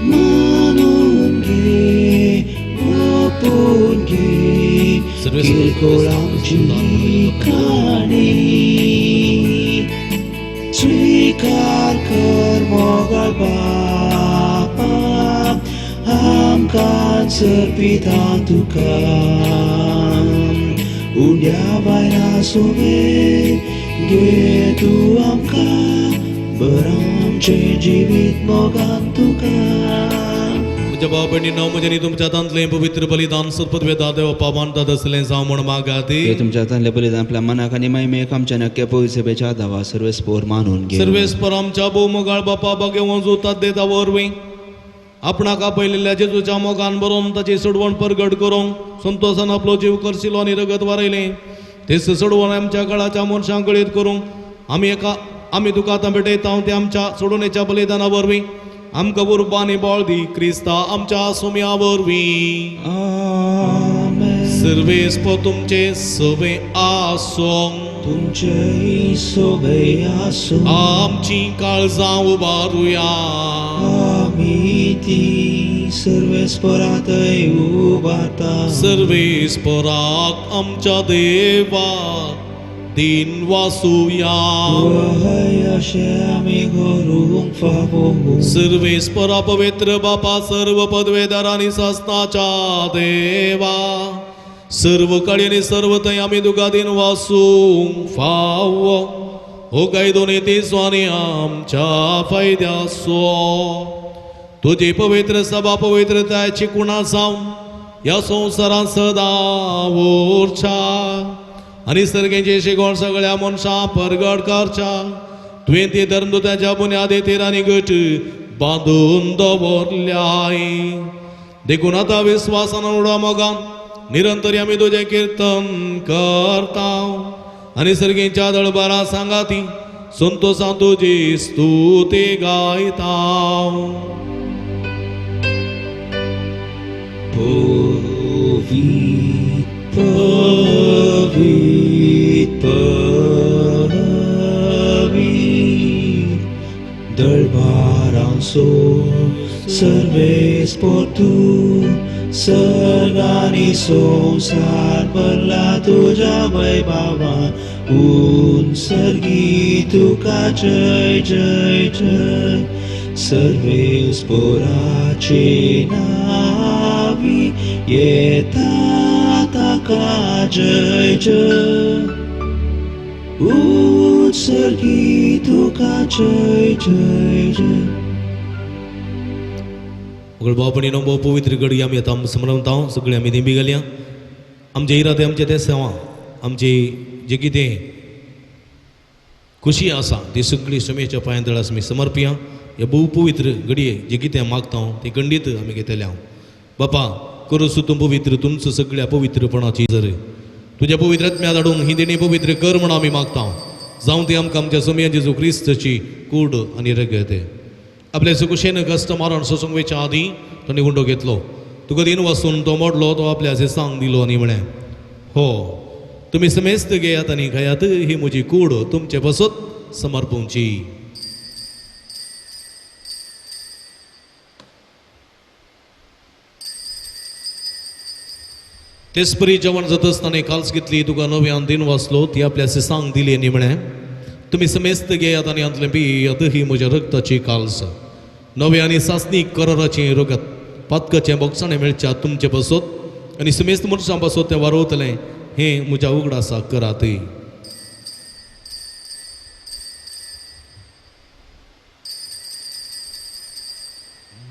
मानून घे ओपून घे किरकोळ आमची काणी, स्वीकार कर मोगाळ बापा आमकां सर्पिता तुका, उंड्या भायरा सोबे घे तूं आमकां, बरं आमचें जिवीत मोगान तुका. म्हज्या भाव भयणींनो, म्हज्यानी तुमच्या हातांतलें पवित्र बलिदान सत्पदवेदा देव मानतात असलें जावं म्हूण मागात. हे तुमच्या हातांतलें बलिदान आपल्या मनाक आनी महिमेक आमच्या नक्क्या पवित्र सभेच्या दावा सर्वेस्पोर मानून घे. सर्वेस्पर आमच्या भोवमोगाळ बापा बागेवन जोतात देता वरवीं आपणाक आपयलेल्या जेजूच्या मोगान बरोवन ताची सोडवण परगट करूंक संतोसान आपलो जीव करशिलो आनी रगत वारयलें तेच सोडवण आमच्या काळाच्या मनशांक गळीत करूंक आमी तुका आतां भेटयता ते आमच्या सोडवणेच्या बलिदाना वरवीं आमकां उर्बा आनी बळ दी क्रिस्ता आमच्या सोम्या वरवीं. आमेन. सर्वेस्पर तुमचे सवे आसों. तुमचे सोबे आसूं. आमची काळजां उबारुया. आमी ती सर्वेस्परातय उबारता. सर्वेस्पराक आमच्या देवा दिन वासुया. वहय अशें आमी करूंक फावो. सर्वेस्परा पवित्र बापा सर्व पदवेदार आनी सासनाच्या देवा सर्व काळी आनी सर्व थंय आमी तुका दिन वासूंक फावो हो कायदो नीती आनी आमच्या फायद्याचो तुजी पवित्र सभा पवित्रतायची कुणा जावन ह्या संवसारांत सदां उरच्या आनी सर्गेचे शिकोण सगळ्या मनशां परगट करच्या तुवें ती धर्मदुताच्या बुन्यादेतेर आनी गट बांदून दवरल्याय देखून आतां विस्वासान उडा मोगान निरंतर आमी तुजें किर्तन करता आनी सर्गेच्या दळबारा सांगाती संतोसान तुजी स्तुती गायता. पवीत पवीत पवीत दळबारांसो सर्वेस्पर तूं सर्गानी संवसार भरला तुज्या वैभवान उंचर्गी तुका जय जय जय सर्वेस्पराचे नावी येता ताका जय जय उत्सर्गी तुका जय जय जय. मगळ भाव भयणींनो, भोव पवित्र घडी आमी आतां समरता सगळीं आमी दिंबी घालया. आमचे इरादे आमचे ते सेवा आमची जे कितें खुशी आसा ती सगळी समेच्या पांयां तळास आमी समर्पया. हे भोव पवित्र घडये जे कितें मागता ती खंडीत आमी घेतले हांव. बापा करूं तूं पवित्र तुमचो सगळ्या पवित्रपणाची जर तुज्या पवित्र आत्म्या धाडून ही देणी पवित्र कर म्हूण आमी मागता. जावं ती आमकां आमच्या सोमया जेजू क्रिस्तची कूड आनी रगत. आपल्या सुकुशेन कश्ट मारण सोसूंक वयच्या आदीं ताणें गुंडो घेतलो तुका दिन वासून तो मोडलो तो आपल्या सांग दिलो आनी म्हळें हो तुमी समेस्त घेयात आनी खायात ही म्हजी कूड तुमचे पासत समर्पूंची. तेचपरी जेवण जाता आसतना काल्स घेतली तुका नव्यान दिन वाचलो ती आपल्या सांग दिली आनी म्हळें तुमी समेस्त घेयात आनी हातलें पियात ही म्हज्या रगताची काल्स नव्या आनी सासणी कराराचें रगत पातकाचें बोगसाणें मेळच्या तुमचे पासत आनी समेस्त मनशां पासत तें वारवतलें हें म्हज्या उगडासाक करात.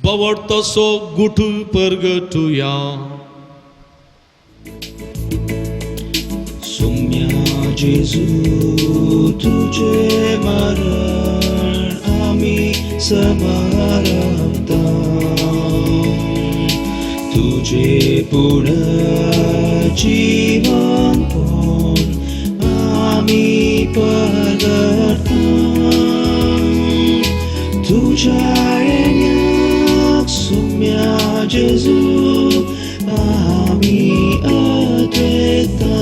बवड तसो गुठ परगटुया. सुम्या जेजू तुझे मरण आमी समारंभता तुझे पुनर्जीवन पण आमी परगटता तुझ्या येण्याक सुम्या जेजू आमी अदेता.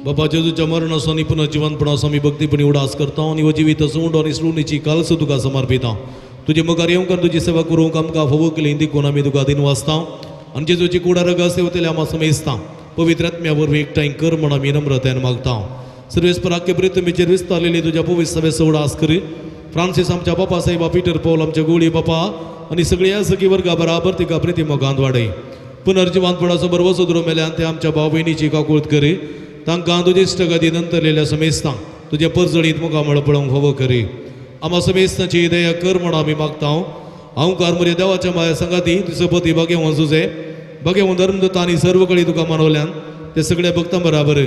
बाबा जेजूच्या मरणाचो आनी पुनर्जिवनपणाचो आमी भक्तीपणी उडास करता आनी हो जिवीत उंडो आनी सृणीची कालस तुका समर्पिता. तुजे मुखार येवंक आनी तुजी सेवा करूंक आमकां फावो केली देखून आमी तुका दिन वाचता आनी जेजूची कुडा रगत सेवतले आमा समेजता पवित्र आत्म्या वरवीं एकठांय कर म्हूण आमी नम्रतायेन मागता. सर्वेस्पराक प्रितमेचेर विस्तारलेली तुज्या पवित्र सभेचो उडास करी फ्रांसीस आमच्या बापा साहेबा पीटर पौल आमच्या गोळी बापा आनी सगळ्या सखी वर्गा बराबर तिका प्रिती मोगांत वाडय. पुनर्जिवंतपणाचो बरवसो धरून मेल्यान ते आमच्या भाव भयणीची काकूळत करी तांकां तुजे इश्टगती नंतरलेल्या समेस्तां तुजे परजळीत मुखामळ पळोवंक फावो करी. आमा समेस्तांची दया कर म्हूण आमी मागता. हांव कार म्हज्या देवाच्या माया सांगाती तुजो पती भाग्यवंत सुजे भाग्यवंत धर्मदूत आनी सर्व कडी तुका मानवल्यान ते सगळ्या भक्तां बराबर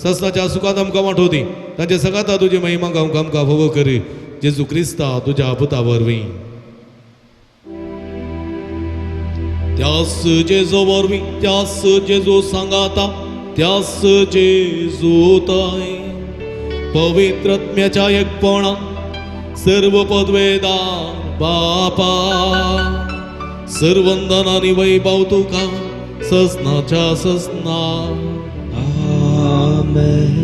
ससनाच्या सुखांत आमकां वांटोवती तांच्या सगाता तुजी महिमा गावंक आमकां फावो कर जेजू क्रिस्ता तुज्या पुता वरवीं. त्यास जेजू वरवीं त्यास जेजू सांगाता त्यास जेजू ताय पवित्रत्म्याच्या एकपणा सर्व पदवेदार बापा सर्वंदन आनी वैभव तुका ससनाच्या ससना. आमेन.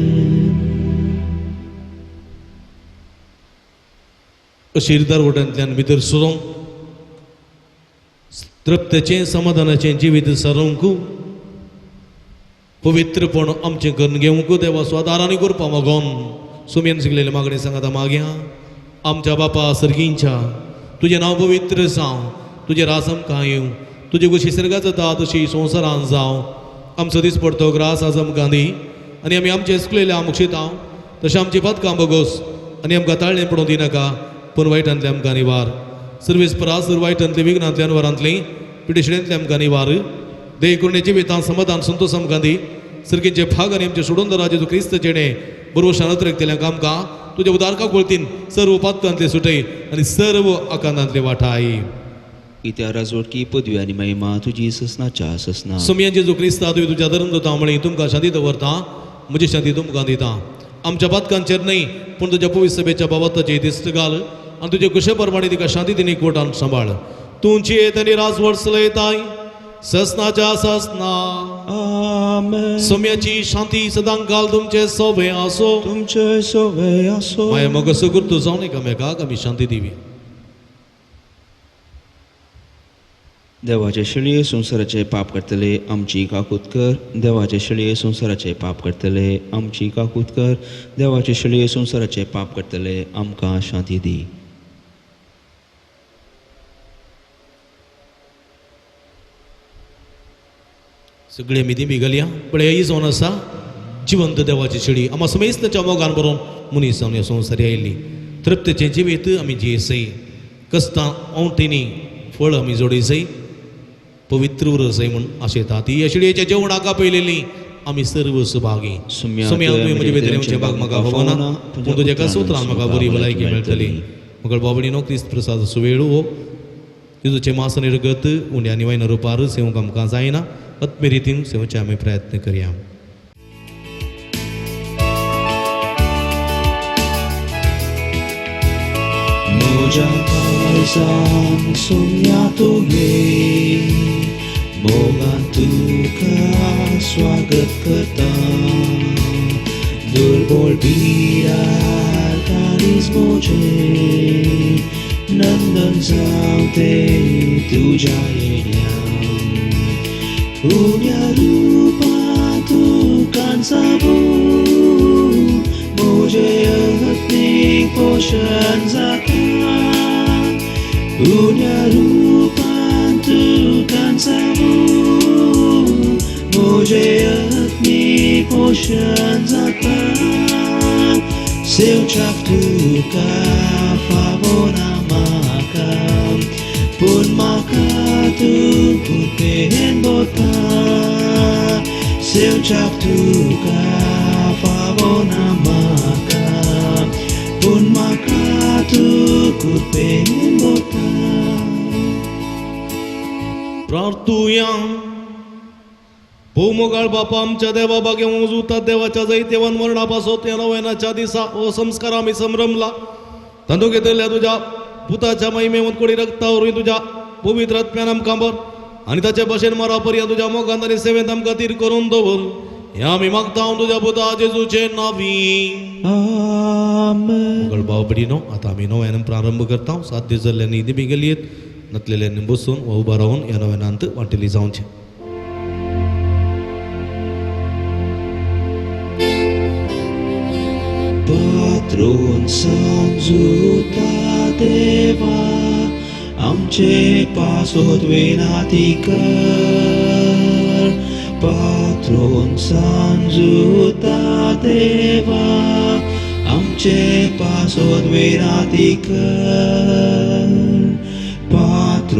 अशिरदार वटांतल्यान भितर सरोंक तृप्तेचें समाधानाचें जिवीत सरोवंक पवित्रपण आमचें करून घेवंक देवा स्वादार आनी करपा मागोन सुमयन शिकलेले मागणें सांगाता मागया. आमच्या बापा सर्गींच्या तुजें नांव पवित्र जावं, तुजें राज आमकां येवं, तुजी गोशी सर्गात जाता तशी संवसारान जावं. आमचो दीस पडतो ग्रास आज आमकां दी आनी आमी आमचें चुकलेलें आमक्षितां तशें आमची पातकां बगोस आनी आमकां ताळणें पडोवंक दिनाका पूण वायटांतलें आमकां निवार. सर्वेस परास वायटांतली विघ्नांतली अनवरांतली पिडेशिडेंतले आमकां निवार. देव करुणे जिवितां समाधान संतोष आमकां दी. सर्गींचे भाग आनी आमचे सोडून दरा जेजू क्रिस्त जेणे बरोवशान अतिरेकतल्या आमकां तुज्या उदारका कोळतीन सर्व पातकांतले सुटय आनी सर्व आकांतांतले वाठाय. इत्या राजवटकी पदवी आनी महिमा तुजी ससनाच्या ससना. सोमयान जेजू क्रिस्ता तुवें तुज्या धर्म दवरता म्हळी तुमकां शांती दवरता म्हजी शांती तुमकां दिता. आमच्या पातकांचेर न्हय पूण तुज्या पवित्र सभेच्या बाबताची दिश्ट घाल आनी तुजे कुशे प्रमाणे तिका शांती दिनी कोटान सांबाळ. तुमची येत आनी राजवट चलयताय ससनाच्या ससना. आमेन. सोम्याची शांती सदांकाल तुमचे सोबे आसो. तुमचे सोबे आसो. माया मग सुगुर्तू जावन एकामेकाक आमी शांती दिवी. देवाचे शेळये संवसाराचे पाप करतले आमची काकूत कर. देवाचे शेळये संवसाराचे पाप करतले आमची काकूत कर. देवाचे शेळये संवसाराचे पाप करतले आमकां शांती दी. सगळे आमी दिमी घालया. पळय ही जावन आसा जिवंत देवाची शेळी आमा समेस्ताच्या मोगान बरोवन मनीस जावन ह्या संवसारी आयिल्ली. तृप्तेचें जिवीत आमी जियेसय कस्तां ओंवटींनी फळ आमी जोडयसय पवित्र उरसय म्हूण आशेता. ती ह्या शेळयेच्या जेवणाक आपयलेली आमी सर्व सुभागी. सुम्या सुम्या तुवें म्हजे भितर येवचें भाग म्हाका फावना पूण तुज्या एका सुत्रान म्हाका बरी भलायकी मेळटली. मगळ बाबडीनो क्रिस्त प्रसाद सुवेळू हो जेजूचें मास आनी रगत उण्या आनी वायना रुपार सेवंक आमकां जायना आत्मे रितीन सेवचे आमी प्रयत्न करया. म्हज्या काळजान सुम्या तुगे मोगान तुका स्वागत करता. दुर्बळ बिरार काळीज म्हजें नंदन जावं तें तुज्या येण्यान. उण्या रुपान तुकान साबू म्हजें आत्मीक पोशण जाता. उण्या रुपान तुकान साबू म्हजें आत्मीक पोशण जाता. सेवच्याक तुका फावना म्हाका पूण म्हाका तूं कृपेन भरता. सेवच्याक तुका फावना म्हाका पूण म्हाका तूं कृपेन भरता. प्रार्थुया. भोवमोगाळ बापा आमच्या देवा भाग्यवंत उजवता देवाच्या जैतेवन मरणा पासत ह्या नव्यानाच्या दिसा हो संस्कार आमी संभ्रमला. तांदूळ घेतल्या तुज्या पुताच्या महिमेवंत कोडी रक्ता वरवीं तुज्या पवित्र आत्म्यान आमकां भर आनी ताचे भशेन मरा पर्यंत तुज्या मोगान आनी सेवेंत आमकां तीर करून दवर. हें आमी मागता तुज्या पुता जेजूचे नांवी. आमेन. मोगळ भाव भयणीनो आतां आमी नव्यान प्रारंभ करता. सात दीस जाल्ल्यांनी दिमी गेली नतलेल्यांनी बसून वा उबा रावन ह्या नव्यानांत वांटेली जावचें. पात्रोन समजुता देवा आमचे पासोत विनाती कर. पात्रोन समजुता देवा आमचे पासोत विनाती कर.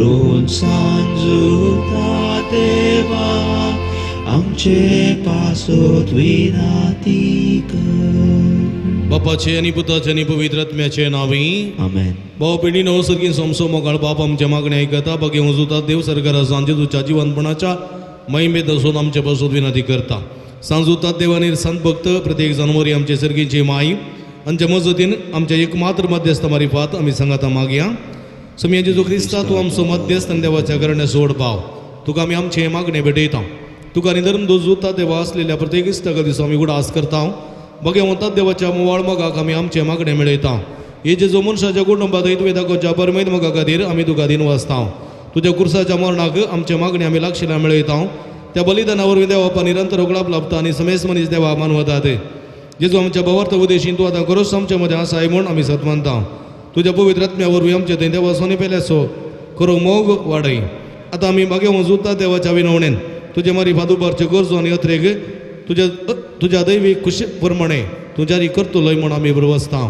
उरून सांजुता देवा आमचे पासत विनाती कर. बापाचे आनी पुताचे आनी पवित्र आत्म्याचे नांवी आमेन. भाव पिढी सर्गी सोमसो मोगाळ बाप आमचे मागणे आयकता. बागे वजुता देव सरकारा सांजे तुझ्या जिवनपणाच्या महिमेत असून आमचे पासून विनंती करता. सांजुतात देवानी संत भक्त प्रत्येक जानवरी आमचे सर्गीची माई आमच्या मजतीन आमच्या एक मात्र मध्यस्थ मारिफात आमी सांगाता मागया. सोमया जेजू क्रिस्ता तूं आमचो मध्यस्थ आनी देवाच्या घराण्या सोड पाव. तुका आमी आमचे मागणे भेटयता. तुका आनी धर्म दोजुता देवा आसलेल्या प्रत्येक इश्टाक दिसो आमी उडास करता. बगे वतात देवाच्या मोवाळ मोगाक आमी आमचे मागणे मेळयता. हे जेजू मनशाच्या कुटुंबात तुवें दाखोवच्या परमेत मोगा खातीर आमी तुका दिन वाचता. तुज्या कुर्साच्या मरणाक आमचे मागणे आमी लागशिला मेळयता. त्या बलिदाना वरवीं देवा निरंतर उगडाप लाभता आनी समेस मनीस देवा मानवतात. जेजू आमच्या भावार्थ उदेशीन तूं आतां खरोच आमच्या मदें आसाय म्हूण आमी सत मानता. तुज्या पवित्र आत्म्या वरवीं आमचे थंय देवा सोनी पेल्याचो खरो मोग वाडय. आतां आमी मागे वजुता देवाच्या विनवणेन तुजे मारी फादुबारच्यो गरजो आनी अत्रेक तुज्या तुज्या दैवीक खुशी प्रमाणे तूं जारी करतलोय म्हूण आमी बरवसता.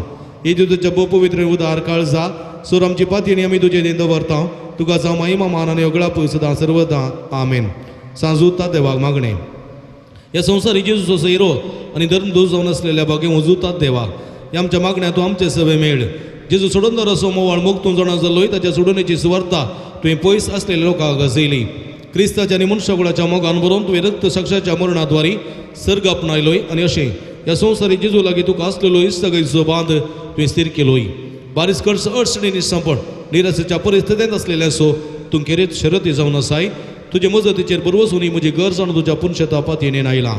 येजू तुज्या भोव पवित्र उदार काळजा सोर आमची पातयेनी आमी तुजे थंय दवरता. तुका जावं महिमा मान आनी अगळाप सदां सर्वदां. आमेन. सांजुता देवाक मागणें. ह्या संवसारी जेजूचो सैरो आनी धर्म दोश जावन आसलेल्या बागे वजुतात देवा ह्या आमच्या मागण्या तूं आमचे सवे मेळ. जेजू सोडून असो मोवाळ मोग तूं जाणा जालोय ताच्या सोडूनेची सुवार्ता तुवें पयस आसलेल्या लोकांक गजयली. क्रिस्ताच्या आनी मनशाकुळाच्या मोगान बरोवन तुवें रक्त साक्षाच्या मरणाद्वारी सर्ग आपणायलोय आनी अशें ह्या संवसारी जेजू लागीं तुका आसलेलो इश्टागतीचो बांद तुवें स्थीर केलोय. बारीस खर्च अडचणींनी सांपड निराशेच्या परिस्थितींत आसलेल्याचो तूं खेरीत शरती जावन आसाय. तुजे मजतीचेर बरवसून म्हजी गरज आनी तुज्या पुनशेता पातयेन आयला.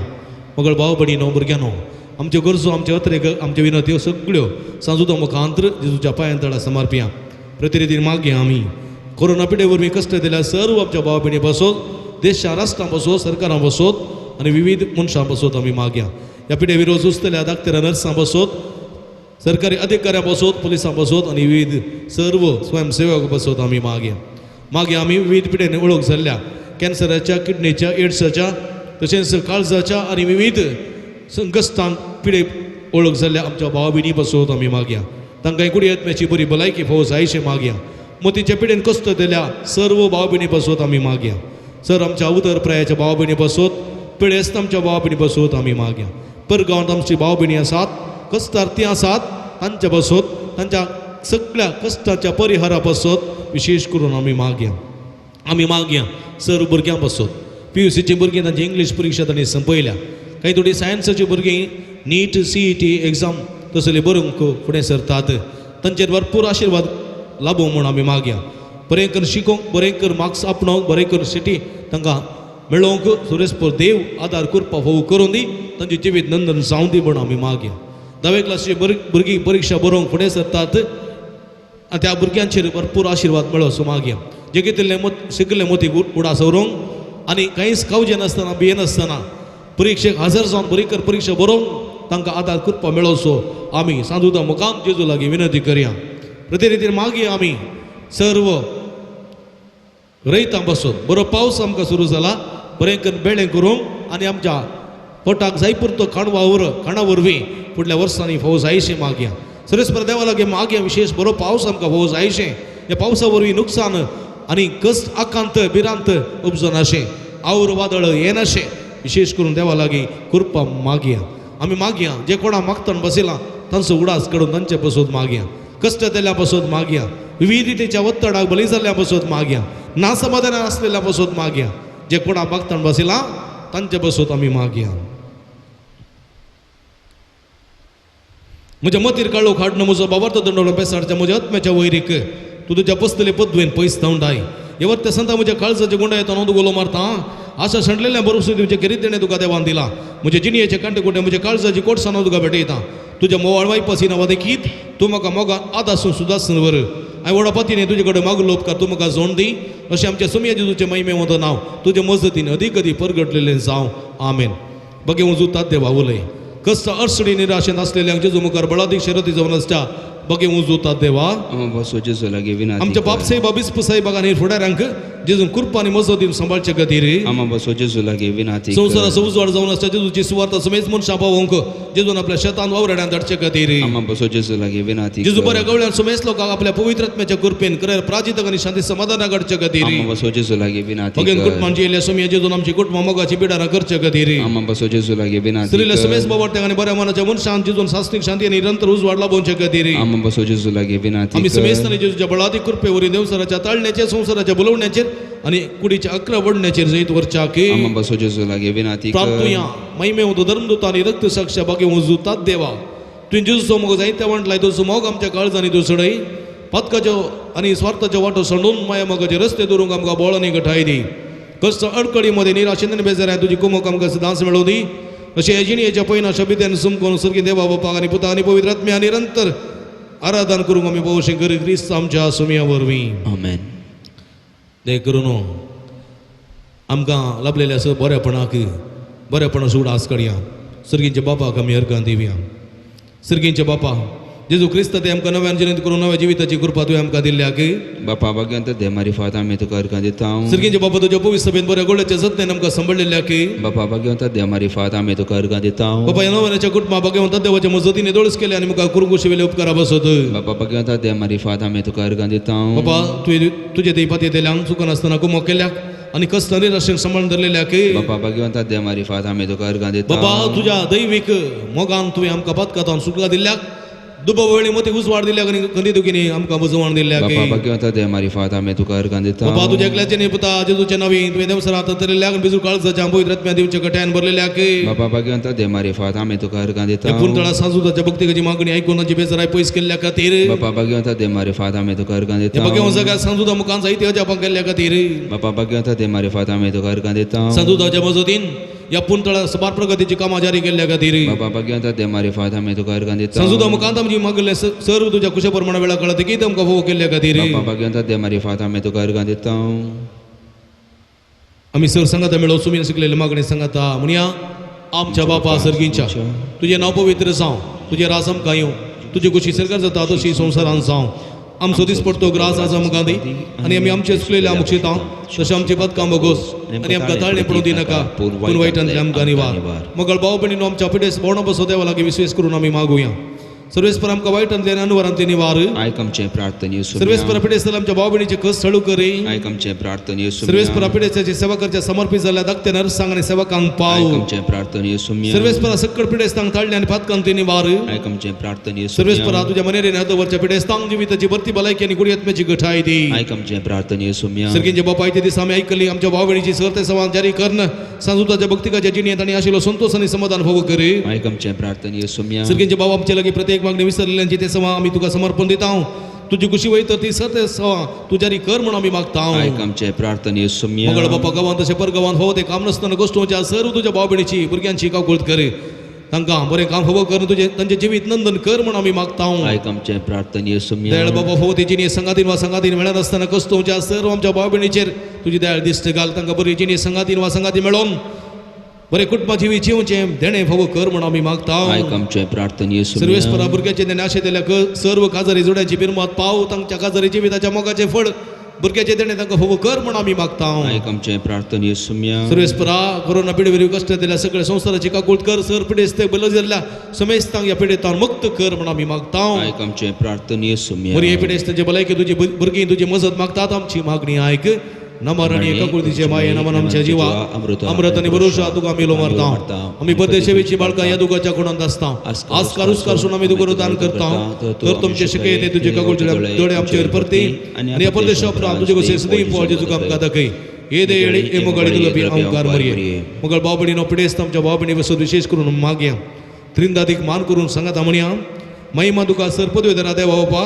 मगळ भाव भयणीनो भुरग्यांनो आमच्यो गरजो आमच्यो अत्रेक आमच्यो विनंत्यो सगळ्यो सांजुतो मुखांत्र जेजूच्या पांयां तळा समर्पया. प्रतिनिधी मागया आमी कोरोना पिडे वरवीं कश्ट दिल्या सर्व आमच्या भाव भयणी बसोत देशा राष्ट्रां बसोत सरकारां बसोत आनी विविध मनशां बसोत आमी मागया. ह्या पिडे विरोध झुजतल्या दाक्तेरा नर्सां बसोत सरकारी अधिकाऱ्यां बसोत पुलिसां बसोत आनी विविध सर्व स्वयंसेवक बसोत आमी मागया. मागीर आमी विविध पिडेन वळख जाल्ल्या कॅन्सराच्या किडनीच्या एड्साच्या तशेंच काळजाच्या आनी विविध संकश्टांक पिडे वळख जाल्ल्या आमच्या भाव भयणी बसोत आमी मागया. तांकां कुडी आत्म्याची बरी भलायकी फावो जायशें मागया. मोतीच्या पिडेन कश्ट दिल्या सर्व भाव भयणी बसोत आमी मागया. सर आमच्या उदर प्रायाच्या भाव भयणी बसोत पिडेस्त आमच्या भाव भयणी बसोत आमी मागया. परगांवांत आमची भाव भयणी आसात कश्टार्थी आसात तांच्या बसोत तांच्या सगळ्या कश्टाच्या परिहारा बसोत विशेष करून आमी मागया. आमी मागया सर भुरग्यां बसोत PUCची भुरगीं तांची इंग्लीश परिक्षा तांणी संपयल्या. कांय थोडीं सायन्साची भुरगीं नीट CET exam तसली बरोवंक फुडें सरतात. तांचेर भरपूर आशिर्वाद लाभूं म्हूण आमी मागया. बरें करून शिकोवंक बरें करून मार्क्स आपणोवंक बरें करून सिटी तांकां मेळोवंक सुरेशपूर देव आदार करपा फावो करून दी. तांचें जिवीत नंदन जावं दी म्हूण आमी मागया. धावे क्लासीची भुरगीं परिक्षा बरोवंक फुडें सरतात आनी त्या भुरग्यांचेर भरपूर आशिर्वाद मेळो असो मागया. जे घेतिल्ले मत शिकिल्ले मोती उडास व्हरूंक आनी कांयच कावजे नासतना भियेनासतना परिक्षेक हजर जावन बरी कर परिक्षा बरोवंक तांकां आदार करपा मेळोसो आमी सांजुता मुखान जेजू लागीं विनंती करया. प्रतिनिधी मागीर आमी सर्व रयतां बसून बरो पावस आमकां सुरू जाला बरें करून बेळें करूंक आनी आमच्या पोटाक जाय पुरतो खाण वावर खाणा वरवीं फुडल्या वर्सांनी फावो जायशें मागया. सरेस्पर देवा लागीं मागया विशेष बरो पावस आमकां फावो जायशें. ह्या पावसा वरवीं नुकसान आनी कश्ट आकांत भिरांत उपजनाशें our वादळ येनाशें विशेष करून देवा लागीं कृपा मागया. आमी मागया जे कोणा मागतान बसयला तांचो उडास काडून तांचे पसोत मागया. कश्ट दिल्या पसोत मागया. विविधतेच्या ಒತ್ತಡಾक बळी जाल्ल्या पसोत मागया. नासमाधान आसलेल्या पसोत मागया. जे कोणा मागतान बसयला तांचे पसोत आमी मागया. म्हज्या मतीर काळो खाडणं म्हजो बाबार्थ दंडवलो बेसाडच्या म्हज्या आत्म्याच्या वैरीक तूं तुज्या पसतले पदवेन पयस धांवडाय. येवर संता म्हज्या काळजाचे गुंडा येता न्हू गोलो मारता आशा सांडलेल्या बरोबर तुमचे खेरीत देणें तुका देवान दिला. म्हजे जिणयेचे कांटे कुटे म्हज्या काळजाची कोटसां तुका भेटयता. तुज्या मोवाळ वायपासी नांवा देखीत तूं म्हाका मोगान आदासून सुदासून वर. हांवें व्हडा पतीने तुजे कडेन मागलो उपकार तूं म्हाका जोण दी. अशें आमच्या सुमया जेजूचें महिमे वता नांव तुजे मजतीन अदीक अदीक परगटलेलें जावं. आमेन. बगे उजुतात देवा उलय कश्ट अडचणी निराशेन आसलेल्यांक जेजू मुखार बळादीक शरती जावन आसता. बगे उजुतात देवा आमच्या बाप साहेब बिस्प साहेबाक आनी फुडाऱ्यांक जेजून कृपा आनी मजतीन सांबाळचे खातीर संवसाराचो उजवाड जावन आसता जेजूची सुवार्ता समेज मनशां पावोवंक जेजून आपल्या शेतान वावराड्यान धाडचे खातीर. आमा बसो जेजू लागीं विनाती जेजू कर. बऱ्या गवळ्यान सुमेस लोकांक आपल्या पवित्र आत्म्याच्या कृपेन करर प्राजितक आनी शांती समाधाना घडचे खातीर. आमा बसो जेजू लागीं विनाती मगेन कर. कुटुंबांची येयल्ल्या सोमया जेजून आमची कुटुंबां मोगाची बिडारां करचे खातीर. आमा बसो जेजू लागीं विनाती स्त्रीले कर. सुमेस बाबडत्यांक आनी बऱ्या मनाच्या मनशान जेजून सासणीक शांती आनी निरंतर उजवाड लाभोवचे खातीर. आमा बसो जेजू लागीं विनाती आमी कर. समेस्तांनी जेजूच्या बळादी कृपे वरी देवसराच्या ताळण्याचेर, संवसाराच्या बोलवण्याचेर आनी कुडीच्या अकरा वडण्याचेर जैत वरच्या की. आमा बसो जेजू लागीं विनाती कर. प्राप्तुया महिमेवंत धर्मदूत आनी रक्त साक्ष बागे उजुतात देवा, तुवें जेजूचो मोग जायत्या वांटलाय, तुजो मोग आमच्या काळजांनी तूं सडय. पातकाच्यो आनी स्वार्थाच्यो वाटो सांडून माया मोगाचे रस्ते दवरूंक आमकां बळ आनी गठाय दी. कश्ट अडकळी मदें निराशेन आनी बेजाराय तुजी कुमक आमकां सदांच मेळोवं दी. अशें हे जिणेच्या पयना शबित्यान सुमकोन सर्गी देवा बापाक आनी पुता आनी पवित्र आत्म्या निरंतर आराधन करूंक आमी पळोवशें कर क्रिस्त आमच्या सुमया वरवीं. आमेन. ते करून आमकां लाभलेलें आसा बरेपणाक बरेपणा उडास काडया. सर्गींच्या बापाक आमी अर्गां दिवया. सर्गींच्या बापा जेजू क्रिस्त ते आमकां नव्यान जिणेंत करून नव्या जिविताची कृपा तुवें आमकां दिल्ल्या की. बापा भाग्यवंत दे मारिफात आमी तुका अर्गां दिता. सर्गींच्या बापा तुज्या पवित्र सभेन बऱ्या गोड्याच्या जतनेन आमकां सांबाळिल्ल्या की. बापा भाग्यवंत दे मारिफात आमी तुका अर्गां दिता. बापा ह्या नव्याच्या कुटुंबा भाग्यवंत देवाच्या मजतीने दोळस केले आनी मुखार कुरकुशिवेले उपकारा बसत. बापा भाग्यवंत दे मारिफात आमी तुका अर्गां दिता. बापा तुवें तुजे ते पातयेतल्यांक चुकनासतना कुमक केल्याक आनी कसलो निराशेन सांबाळून धरलेल्या की. बापा भाग्यवंत दे मारिफात आमी तुका अर्गां दिता. बाबा तुज्या दैवीक मोगान तुवें आमकां पातकातान सुटका दिल्ल्याक, दुबाव वेळी मती उजवाड दिल्याक आनी खंदी दुखीनी आमकां बुजवण दिल्ल्याक. बापा भाग्यवंत दे मारिफात आमी तुका अर्गां दिता. बाबा तुज्या एकल्याचे न्ही पुता जेजूच्या नांवी तुवें देवसरांत तरलेल्याक आनी बिजू काळजाच्या पवित्र आत्म्या दिवच्या गट्यान भरलेल्याक. बापा भाग्यवंत दे मारिफात आमी तुका अर्गां दिता. ह्या पुंतळा सांजुताच्या भक्तिकाची मागणी आयकून तांची बेजाराय पयस केल्ल्या खातीर. बापा भाग्यवंत दे मारिफात आमी तुका अर्गां दिता. ह्या भगवान जाग्यार सांजुता मुखान जायते अजापां केल्ल्या खातीर. बापा भाग्यवंत दे मारिफात आमी तुका अर्गां दिता. सांजुताच्या मजतीन ह्या पुंतळा सबार प्रगतीची कामां जारी केल्ल्या खातीर. बापा भाग्यवंत दे मारिफात आमी तुका अर्गां दिता. सांजुता मुखांत आमची मागले सर्व तुज्या कुशा प्रमाण वेळा कळत की आमकां फोव केल्ल्या खातीर. बापा भाग्यवंत दे मारिफात आमी तुका अर्गां दिता. आमी सर सांगाता मेळो सुमीन शिकलेले मागणी सांगाता म्हणया. आमच्या बापा सर्गींच्या, तुजें नांव पवित्र जावं, तुजें राज आमकां येवं, तुजी खुशी सरकार जाता तशी संवसारान जावं. आमचो दीस पडतो ग्रास आज आमकां दी आनी आमी आमचे चुकलेले आमकां शिता तशें आमचे पदकां बोगोस आनी आमकां ताळणे पडूं दिनाका, पूण वायटांतले आमकां निवार. मगळ भाव भयणीनो आमच्या पिडेस भोवणो बसो देवा लागीं विश्वेस करून आमी मागुया. सर्वेस्पर आमकां वायटांतले आनी अनवरांतले निवार. आयक आमचें प्रार्थने सर्वेस्पर पिडेस्त आमच्या भाव भयणीचे कस सळू करी. आयक आमचें प्रार्थने सर्वेस्पर पिडेस्ताची सेवा करच्या समर्पित जाल्ल्या धाकट्या नर्सांक आनी सेवकांक पाव. आयक आमचें प्रार्थने सर्वेस्पर सक्कड पिडेस्तांक ताळणे आनी पातकांतले निवार. आयक आमचें प्रार्थने सर्वेस्पर तुज्या मनेरेन हातवरच्या पिडेस्तांक जिविताची भरती भलायकी आनी गुडी आत्म्याची गठाय दी. आयक आमचें प्रार्थने सर्गींचे बापा आयते दिसा आमी आयकली आमच्या भाव भयणीची सर ते सवाल जारी करून सांजुताच्या भक्तिकाच्या जिणेंत आनी आशिल्लो संतोष आनी समाधान फावो करी. आयक आमचें प्रार्थने सर्गींचे बाबा आमचे लागीं प्रत्येक मागणी विसरलेल्यांची ते सवा आमी तुका समर्पण दिता. तुजी खुशी वय तर ती सर ते सवा तूं जारी कर म्हणून आमी मागता. आयक आमचें प्रार्थने मंगळ बापा गांवांत तशें परगांवांत फावो ते काम नासतना गोश्टोच्या सर्व तुज्या भाव भयणीची भुरग्यांची काकुळट कर. तांकां बरें काम फावो कर तुजें तांचें जिवीत नंदन कर म्हणून आमी मागता. आयक आमचें प्रार्थने दयाळ बाबा फावो ती जिणी संगातीन वा संगातीन मेळनासतना कस्तोवच्या सर्व आमच्या भाव भयणीचेर तुजी दयाळ दिश्ट घाल. तांकां बरी जिणी संगातीन वा संगाती मेळोवन बरें कुटुंबा जिवीत जिवचें देणें फावो कर म्हणून आमी मागता. आयक आमचें प्रार्थने सर्वेस्परा भुरग्याचें देणें आशे दिल्या सर्व काजारी जोड्यांची बिरमत पाव. तांच्या काजारी जिविताच्या मोगाचें फळ भुरग्याचें देणें तांकां फावो कर म्हणून आमी मागता. आयक आमचें प्रार्थने सर्वेस्परा कोरोना पिडे कश्ट दिल्या सगळ्या संवसाराची काकूळ कर. सर पिडेस्त बल जाल्ल्या समेस्तांक ह्या पिडेतान मुक्त कर म्हणून आमी मागता. आयक आमचें प्रार्थने बरी हे पिडेस्तांचे भलायकी तुजी भुरगीं तुजी मजत मागतात. आमची मागणी आयक. नमरण एकाकुळतीचे माये नमन आमच्या जिवा अमृत आनी भरोशा तुका आमी लो मारता. आमी परदेशेची बाळकां ह्या दुखाच्या कोणांत आसता. आज कारुस्कार सून आमी दुखो दान करता. तर तुमचे शिकयते तुजे काकुळचे दोळे आमचेर परती आनी ह्या परदेशा उपरांत तुजे कशें सदैव पळोवचें तुका आमकां दाखय. हे देयळी हे मोगाळी तुला बी आमकार मरये. मगळ भाव भयणीनो पिडेस्त आमच्या भाव भयणी वसत विशेष करून मागया. त्रिंदादीक मान करून सांगात म्हणया. महिमा तुका सर पदवी धरा देवा बापा,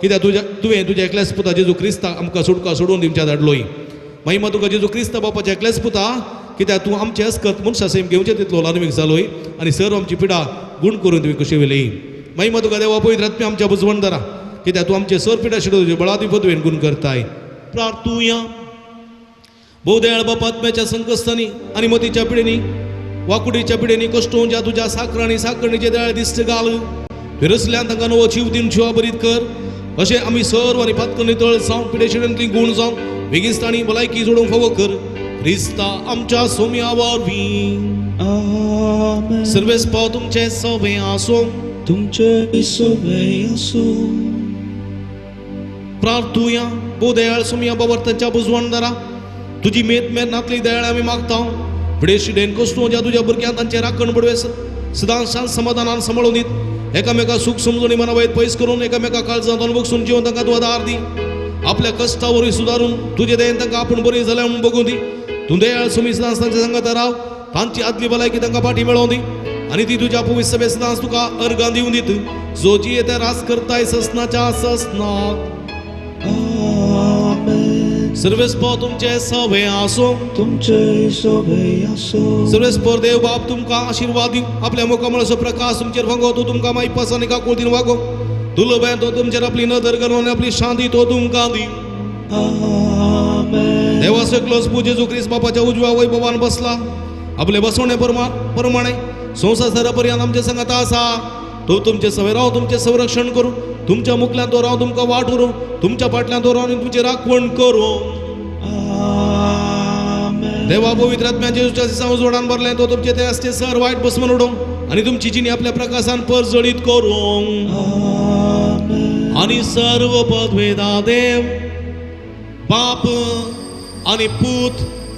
कित्याक तुज्या तुवें तुज्या एकल्याच पुता जेजू क्रिस्ताक आमकां सुटका सोडून दिवच्या धाडलोय. महिमा तुका जेजू क्रिस्ता बापाच्या एकल्याच पुता, कित्याक तूं आमचे अस्कत मनशा सैम घेवचे तितलो लानवीक जालोय आनी सर्व आमची पिडा गुण करून तुवें कशी वेली. महिमा तुका देवा पवित्र आत्म्या आमच्या बुजवण धरा, कित्याक तूं आमचे सर पिडा शिडो तुजे बळादी पदवेन गुण करताय. प्रार्थुया. भोवदयाळ बापा आत्म्याच्या संकश्टांनी आनी मतीच्या पिडेनी वाकुडीच्या पिडेनी कश्टोवच्या तुज्या साकरांनी साकरणीचे दयाळ दिश्ट घाल. रसल्यान तांकां नवो जीव दिवन जिवा बरीत कर. अशें आमी सर्व आनी पातकणी तळ जावन पिडेशिडेंतली गुण जावन बेगीन तांणी भलायकी जोडूंक फावो कर. क्रिस्ता आमच्या सोम्या वरवीं. आमेन. सर्वेस पाव तुमचे सवे आसूं. तुमचे सवे आसूं. प्रार्थुया. भोव दयाळ सुमया बाबा बुजवणदारा, तुजी मेत मेर नातली दयाळ आमी मागता. फुडें शिडेन कस्तू ज्या तुज्या भुरग्यांक तांचे राखण बडवे सदां शांत समाधानान सांबाळून दीत, एकामेका सूख समजून मना वयत पयस करून एकामेका काळजांत अनभोगसून जिवन तांकां तूं आदार दी. आपल्या कश्टा वरवीं सुदारून तुजे दयेन तांकां आपूण बरी जाल्या म्हणून बगूं दी. तूं दयाळ सुमी सदांच तांच्या सांगाता राव, तांची आदली भलायकी तांकां फाटी मेळोवं दी आनी ती तुज्या पवित्र सभे सदांच तुका अर्गां दिवन दीत, जो जी येता रास करताय ससनाच्या ससनाक. आमेन. सर्वेस्पर तुमचे सवे आसूं. तुमचे सवे आसूं. सर्वेस्पर देव बाप तुमकां आशिर्वाद दिवं, आपल्या मुखामळाचो प्रकाश तुमचेर फांगो, तो तुमकां मायपास आनी काकुळतीन वागो. दुर्लभायेन तो तुमचेर आपली नदर घालून आनी आपली शांती तो तुमकां दी. आमेन. देवा सकलोस पूज जेजू क्रिस्त बापाच्या उजव्या वैभवान बसला, आपले बसवणे प्रमाणे संवसार सारा पर्यंत आमच्या संगात आसा. तो तुमचे सवे राव तुमचें संरक्षण करूं, तुमच्या मुखल्यान तो राव तुमकां वाट व्हरूं, तुमच्या फाटल्यान तो राव आनी तुमची राखवण करूं. आमेन. देवा पवित्र आत्म्या जेजूच्या दिसा उजवाडान भरलें, तो तुमचे ते आसचे सर वायट बसमन उडोवं आनी तुमची जिणी आपल्या प्रकाशान परजळीत करूं. आमेन. आनी सर्व पदवेदा देव बाप आनी पूत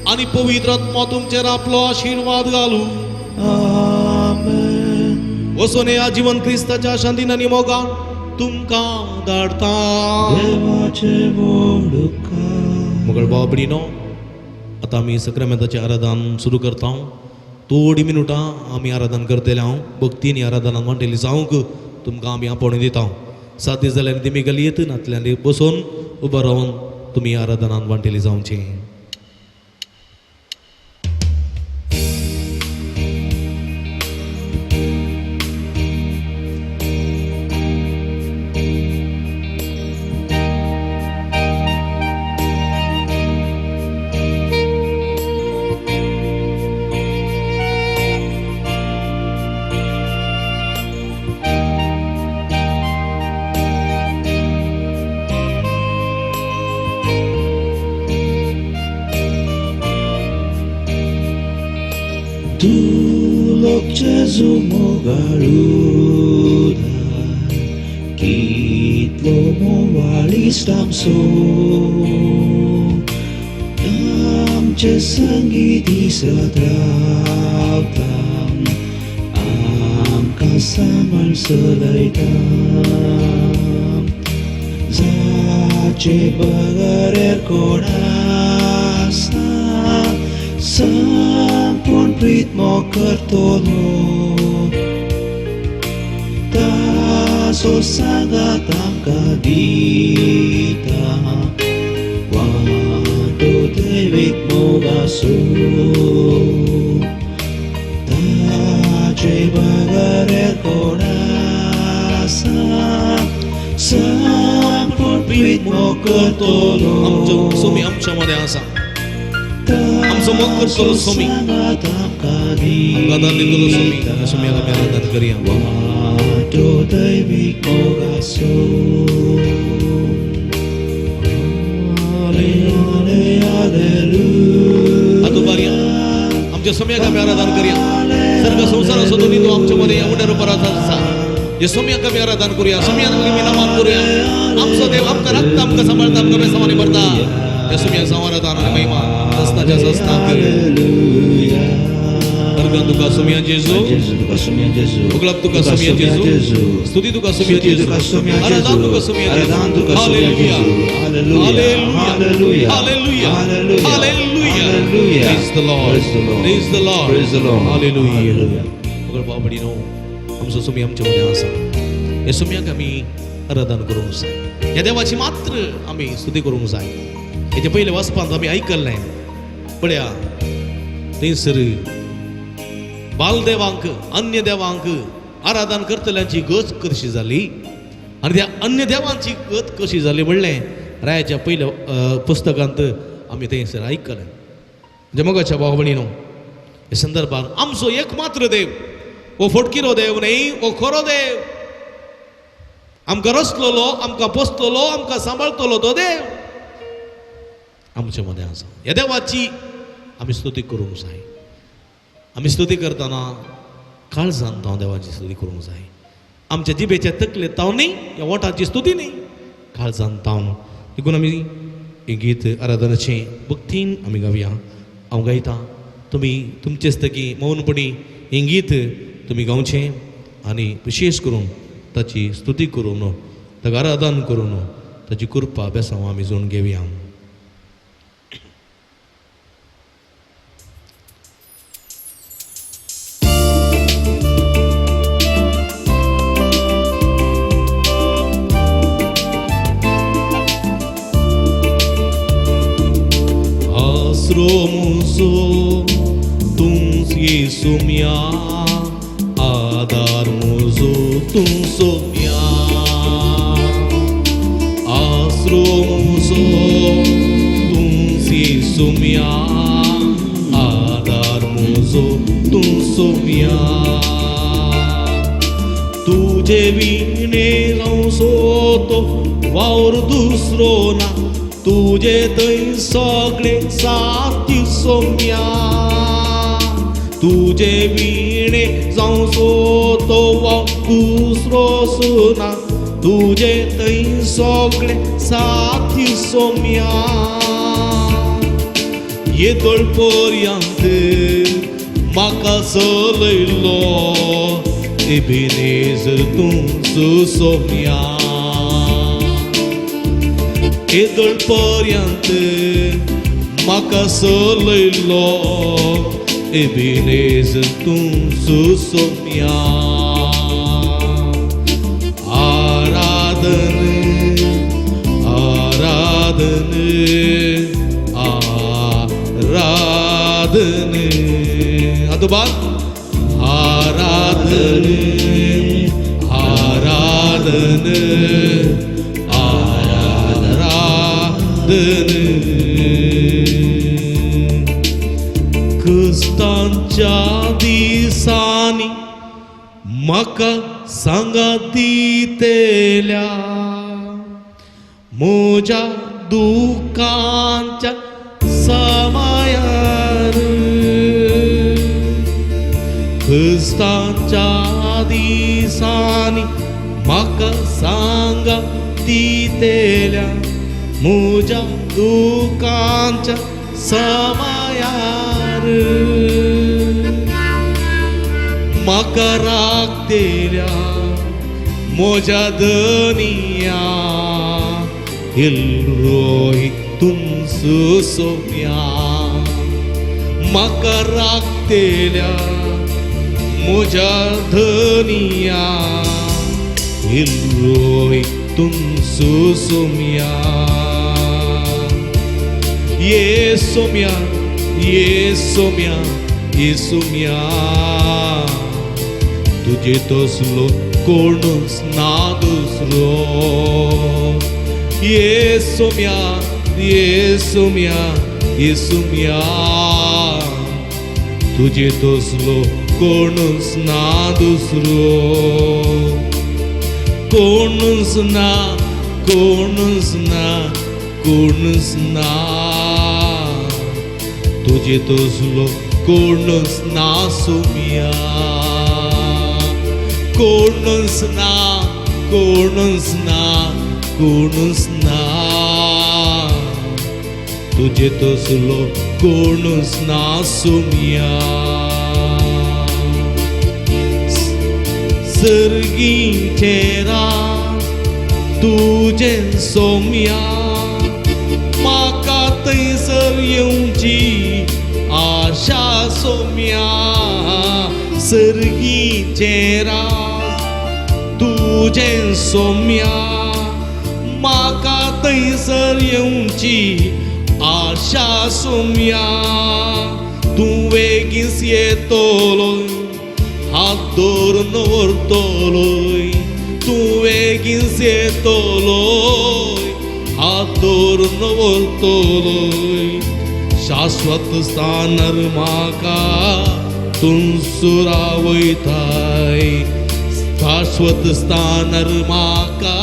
आनी पवित्र आत्मा तुमचेर आपलो आशिर्वाद घालूं. आमेन. वचून ह्या जिवन क्रिस्ताच्या शांतीन आनी मोगान तुमकां धाडता. देवाचे व्हड उपकार. मगळ भाव भयणीनो, आतां आमी सक्रामेंताचें आराधन सुरू करता. थोडी मिनुटां आमी आराधन करतले. हांव भक्तीन ह्या आराधनान वांटेली जावंक तुमकां आमी आपोवणें दिता. 7 दीस जाल्यार तुमी गलयेत नातल्यान बसून उबो रावन तुमी आराधनान वांटेली जावची. Gesù mogaluda, kitlo movalis tamso, amche sangi disatravtam, amka samal salaitam, zache bagarer konasna, sampun pritmo kartolo, taso sangatam kadita, quanto devik mogasu, tache bagarer konasa, sampun pritmo kartolo. आमचो सोमी आमच्या मध्ये आसा, आमचो मोग करतलो सोमी, आमकां आदार दितलो सोमी, ह्या सोम्याक आमी आराधन करया. Quanto devik mogasu. आतां बारया आमच्या सोम्याक आमी आराधन करया. सर्ग संवसार असो दोनी तो आमच्या मध्ये एवढ्या रुपार आसा. हे सोम्याक आमी आराधन करूया, सोम्याक आमी नमन करूया. आमचो देव आमकां राखता, आमकां सांबाळता, आमकां बेसावानी भरता. ह्या सोम्याक संवाराधन आनी महिमा सस्नाच्या सस्नाक. अर्गां तुका सोम्या जेजू, उगळप तुका सोम्या जेजू, स्तुती तुका सोम्या जेजू, आराधन तुका सोम्या जेजू. Hallelujah, hallelujah, hallelujah, hallelujah. Praise the Lord, praise the Lord, hallelujah. उगळ भाव भयणीनो, आमचो सोमी आमच्या मध्ये आसा. ह्या सोम्याक आमी आराधन करूंक जाय, ह्या देवाची मात्र आमी स्तुती करूंक जाय. हेचे पयले वाचपांत आमी आयकल्लें पळया, थंयसर बालदेवांक अन्य देवांक आराधन करतल्यांची गत कशी जाली आनी त्या अन्य देवांची गत कशी जाली म्हणलें रायाच्या पयल्या पुस्तकांत आमी थंयसर आयकलें. म्हणजे मोगाच्या भाव भयणीनो, ह्या संदर्भात आमचो एक मात्र देव, हो फटकिरो देव न्ही, हो खरो देव, आमकां रचलोलो, आमकां पोसतलो, आमकां सांबाळतलो तो देव आमचे मदें आसा. ह्या देवाची आमी स्तुती करूंक जाय आमी स्तुती करतना काळजान तांव देवाची स्तुती करूंक जाय. आमच्या जिबेच्या तकले ताव न्ही, ह्या ओठाची स्तुती न्ही, काळजान तावन. देखून आमी हें गीत आराधनाचें भक्तीन आमी गावया. हांव गायतां, तुमी तुमचेच तकी मौनपणी हें गीत तुमी गावचें आनी विशेश करून ताची स्तुती करून ताका आराधन करून ताची कृपा बेसांव आमी जोडून घेवया. आसरो तुमस येसू म्या, आदार मुजो तुमसो म्या. आसरो मुजो तुमस येसू म्या, आदार मुजो तुमसो म्या. तुजे विणे जावं सोतो वावर दुसरो ना, तुजे थंय सगळे साथी सोम्या. तुजे विणे जावं सोतो वावर दुसरो सुना, तुजे थंय सगळे साथी सोम्या. येदोळ पर्यंत म्हाका चलयलो एबेनेजर तूं सोम्या. येदोळ पर्यंत म्हाका चलयलो एबेनेजर तूं सोम्या. आराधन आराधन आराधन. आतोबाद आराधन आराधन आराधन. क्रिस्तांच्या दिसांनी म्हाका सांगा दितेल्या, म्हज्या दुखांच्या समयार. क्रिस्तांच्या दिसांनी म्हाका सांगा दितेल्या, म्हज्या दुखांच्या समयार. म्हाका राखतेल्या म्हज्या धनिया, एल्रोय तुमसो सोम्या. म्हाका राखतेल्या म्हज्या धनिया, एल्रोय तुमसो सोम्या. ये सोम्या ये सोम्या ये सोम्या, तुजे तसलो कोणूच ना दुसरो. ये सोम्या ये सोम्या ये सोम्या, तुजे तसलो कोणूच ना दुसरो. कोणूच ना कोणूच ना कोणूच ना, तुजे तसलो कोणूच ना सोम्या. कोणूच ना कोणूच ना कोणूच ना, तुजे तसलो कोणूच ना सोम्या. सर्गीचें राज तुजें सोम्या, म्हाका थंयसर येवची आशा सोम्या. सर्गीचें राज तुजें सोम्या, म्हाका थंयसर येवची आशा सोम्या. तूं वेगींच येतलो हात धरून व्हरतलोय, तूं वेगींच येतलोय हात धरून व्हरतलोय. शाश्वत स्थानार म्हाका तूं सुरावयताय, शाश्वत स्थानार म्हाका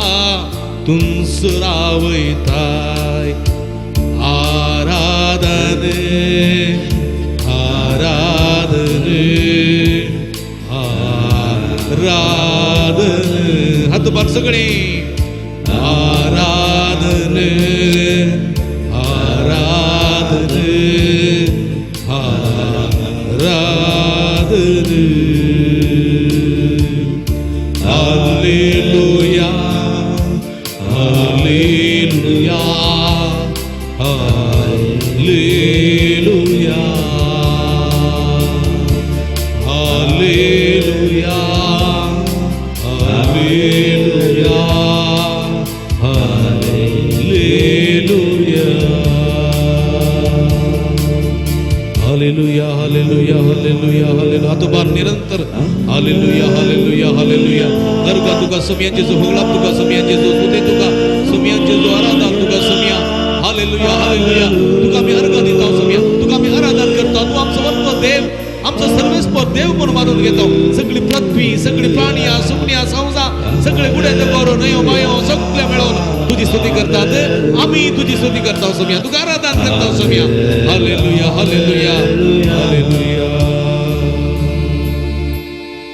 तूं सुरावयताय. आराधन आराधन आराधन आराधन. हात बार सगळे. आराधन आराधन आराधन. Hallelujah hallelujah hallelujah hallelujah hallelujah hallelujah hallelujah hallelujah hallelujah hallelujah. हात बार निरंतर हालेलुया हालेलुया हालेलुया. अर्गा तुका सोमया जेजू, होगळाप तुका सोमया जेजू, स्तुती तुका सोमया जेजू, आराधन तुका सोमया. Hallelujah hallelujah. तुका आमी अर्गा दिता सोमया, तुका आमी आराधन करता. तूं आमचो वरतो देव, आमचो सर्वेस्पर देव म्हणून मानून घेतो. सगळी पृथ्वी, सगळी प्राणी, सुकण्या, संसा, सगळे गुडे देवारो, न्हंयो बायो सगळे मेळोवन तुजी स्तुती करतात. आमी तुजी स्तुती करता सोमया, तुका आराधन करता Somaiya. Hallelujah hallelujah hallelujah.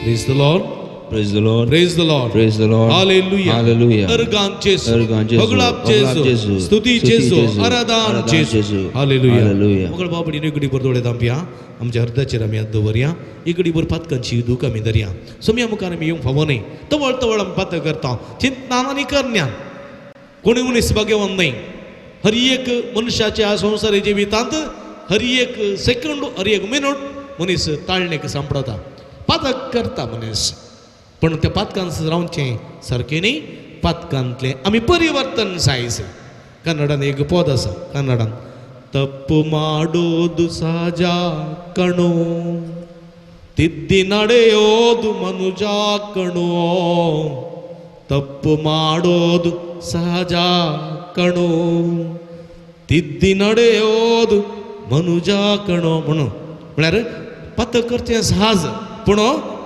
Praise the Lord. Praise the Lord. Praise the Lord. Praise the Lord. Hallelujah. Hallelujah. Organ जेजू. अर्गान जेजू. होगळाप होगळाप जेजू. जेजू. स्तुती स्तुती जेजू. जेजू. आराधन आराधन जेजू. जेजू. हालेलुया. हालेलुया. मंगळ बाबडी इकडी भर दोळे दांपया, आमच्या अर्दाचेर आमी हात दवरया, इकडी भर पातकांची दूख आमी धरया. सोमया मुखार आमी येवंक फावो न्हय. तवळ तवळ आमी पातक करता, चिंतनान आनी करण्यान. कोणी मनीस भाग्यवान न्हय. हर एक मनशाच्या संवसारी जिवितांत हर एक सेकंड, हर एक मिनट मनीस ताळणेक सांपडता, पातक करता मनीस. पण त्या पातकान रावचें सारकें न्ही. पातकांतलें आमी परिवर्तन जायचे. कन्नडान एक पद आसा, कन्नडान तप्पु ಮಾಡೋದು ಸಹಜ ಕಣೋ, ತಿದ್ದಿ ನಡೆಯೋದು ಮನುಜ ಕಣೋ. ತಪ್ಪು ಮಾಡೋದು ಸಹಜ ಕಣೋ, ತಿದ್ದಿ ನಡೆಯೋದು मनुजा कणो. म्हणून म्हळ्यार पातक करचें सहज, पूण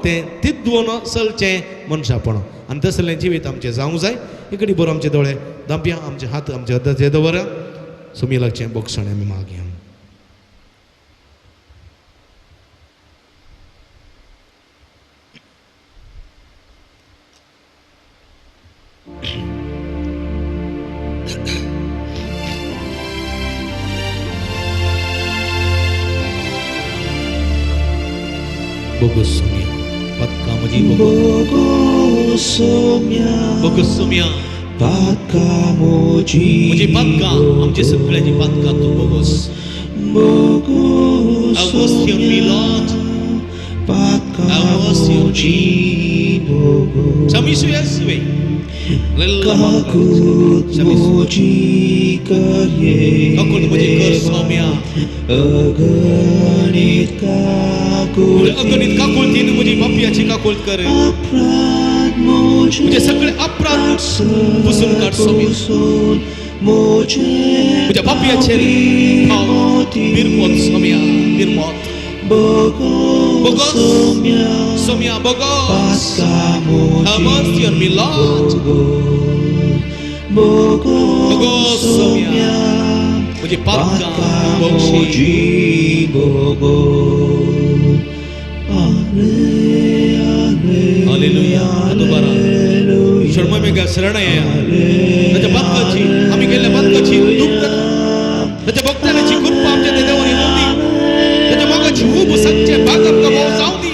तें तिद्दून चलचें मनशापण. आनी तसलें जिवीत आमचें जावंक जाय. इकडे बरो आमचे दोळे दांपया, आमचे हात आमचे हाताचे दवर, सुमी लागचें बोगसणें आमी मागया. बोगस सोम्या पक्का म्हजी बोगस सोम्या, बोगस सोम्या पातका म्हजी, म्हजी पातकां, आमचे सगळ्यांची पातकां तूं bogus. Bogus Have mercy on me, Lord. Patkai Have mercy on me. म्हजी बोगस. क्षमिसू येसुवे. काकूत म्हजी कर काकूत म्हजी कर सोम्या. अगणित काकूत, अगणित काकुळतीन म्हजी पापयाची काकूत कर. अपराध म्हजे म्हजे सगळे अपराध पुसून काड सोम्या. म्हजे म्हज्या पापयाचेर हांव बिरमोत सोम्या, बिरमोत. बोगस सोम्या, सोम्या बोगस. पातका Have mercy on me, Lord. बोगस बोगस सोम्या, म्हजी पातकां बोगशी. म्हजी बोगस. हालेलुया. दुबारा शर्ममेघा शरण येया. ताच्या पातकाची, आमी केल्ल्या पातकाची दूख जाता. ताच्या भक्ताची कृपा आमच्या देवान येवं दी. ताच्या मोगाची ऊब सच्चे भाग आमकां भोव जावं दी.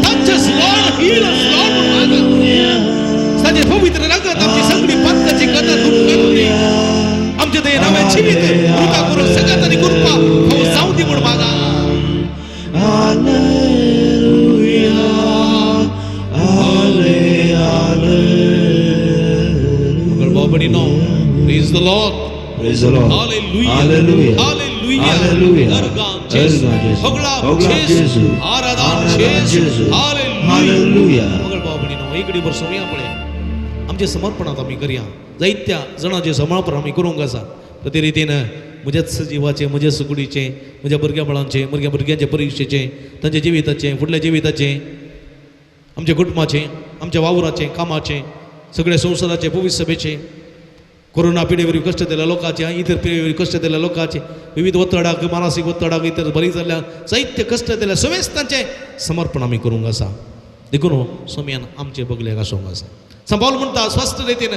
Touch us, Lord, heal us, Lord, म्हणून मागा. ताचे पवित्र रगत आमची सगळी पातकाची कथा दूर करून दी. आमच्या ते नवें जिवीत कृपा करून सगळ्यात आनी कृपा भोव जावं दी म्हणून मागा. Hallelujah, मंगळ बाबडीनो, Praise the Lord. Praise the Lord. Hallelujah. Hallelujah. Hallelujah. Hallelujah. Organ जेजू. अर्गान जेजू. होगळाप होगळाप जेजू. जेजू. आराधन आराधन जेजू. जेजू. हालेलुया. हालेलुया. मंगळ बाबडीनो, इकडे भर सोमया पळय. आमचे समर्पणात आमी करया. जायत्या जाणांचें समर्पण आमी करूंक आसा. ते रितीन म्हज्याच जिवाचें, म्हज्या सुकुडीचें, म्हज्या भुरग्या बाळांचें, भुरग्या भुरग्यांचे परिक्षेचें, तांच्या जिविताचें, फुडल्या जिविताचें, आमच्या कुटुंबाचें, आमच्या वावराचें, कामाचें, सगळ्या संवसाराचें, पवित्र सभेचें, कोरोना पिडेवरी कश्ट दिल्या लोकांचे, इतर पिडेवरी कश्ट दिल्या लोकांचे, विविध ಒತ್ತಡಾक, मानसीक ಒತ್ತಡಾक, इतर बरी जाल्ल्या साहित्य कश्ट दिल्या समेस्तांचें समर्पण आमी करूंक आसा. देखून सोमयान आमचे बगलेक आसूंक आसा. संपावल म्हणटा स्वस्थ रितीन,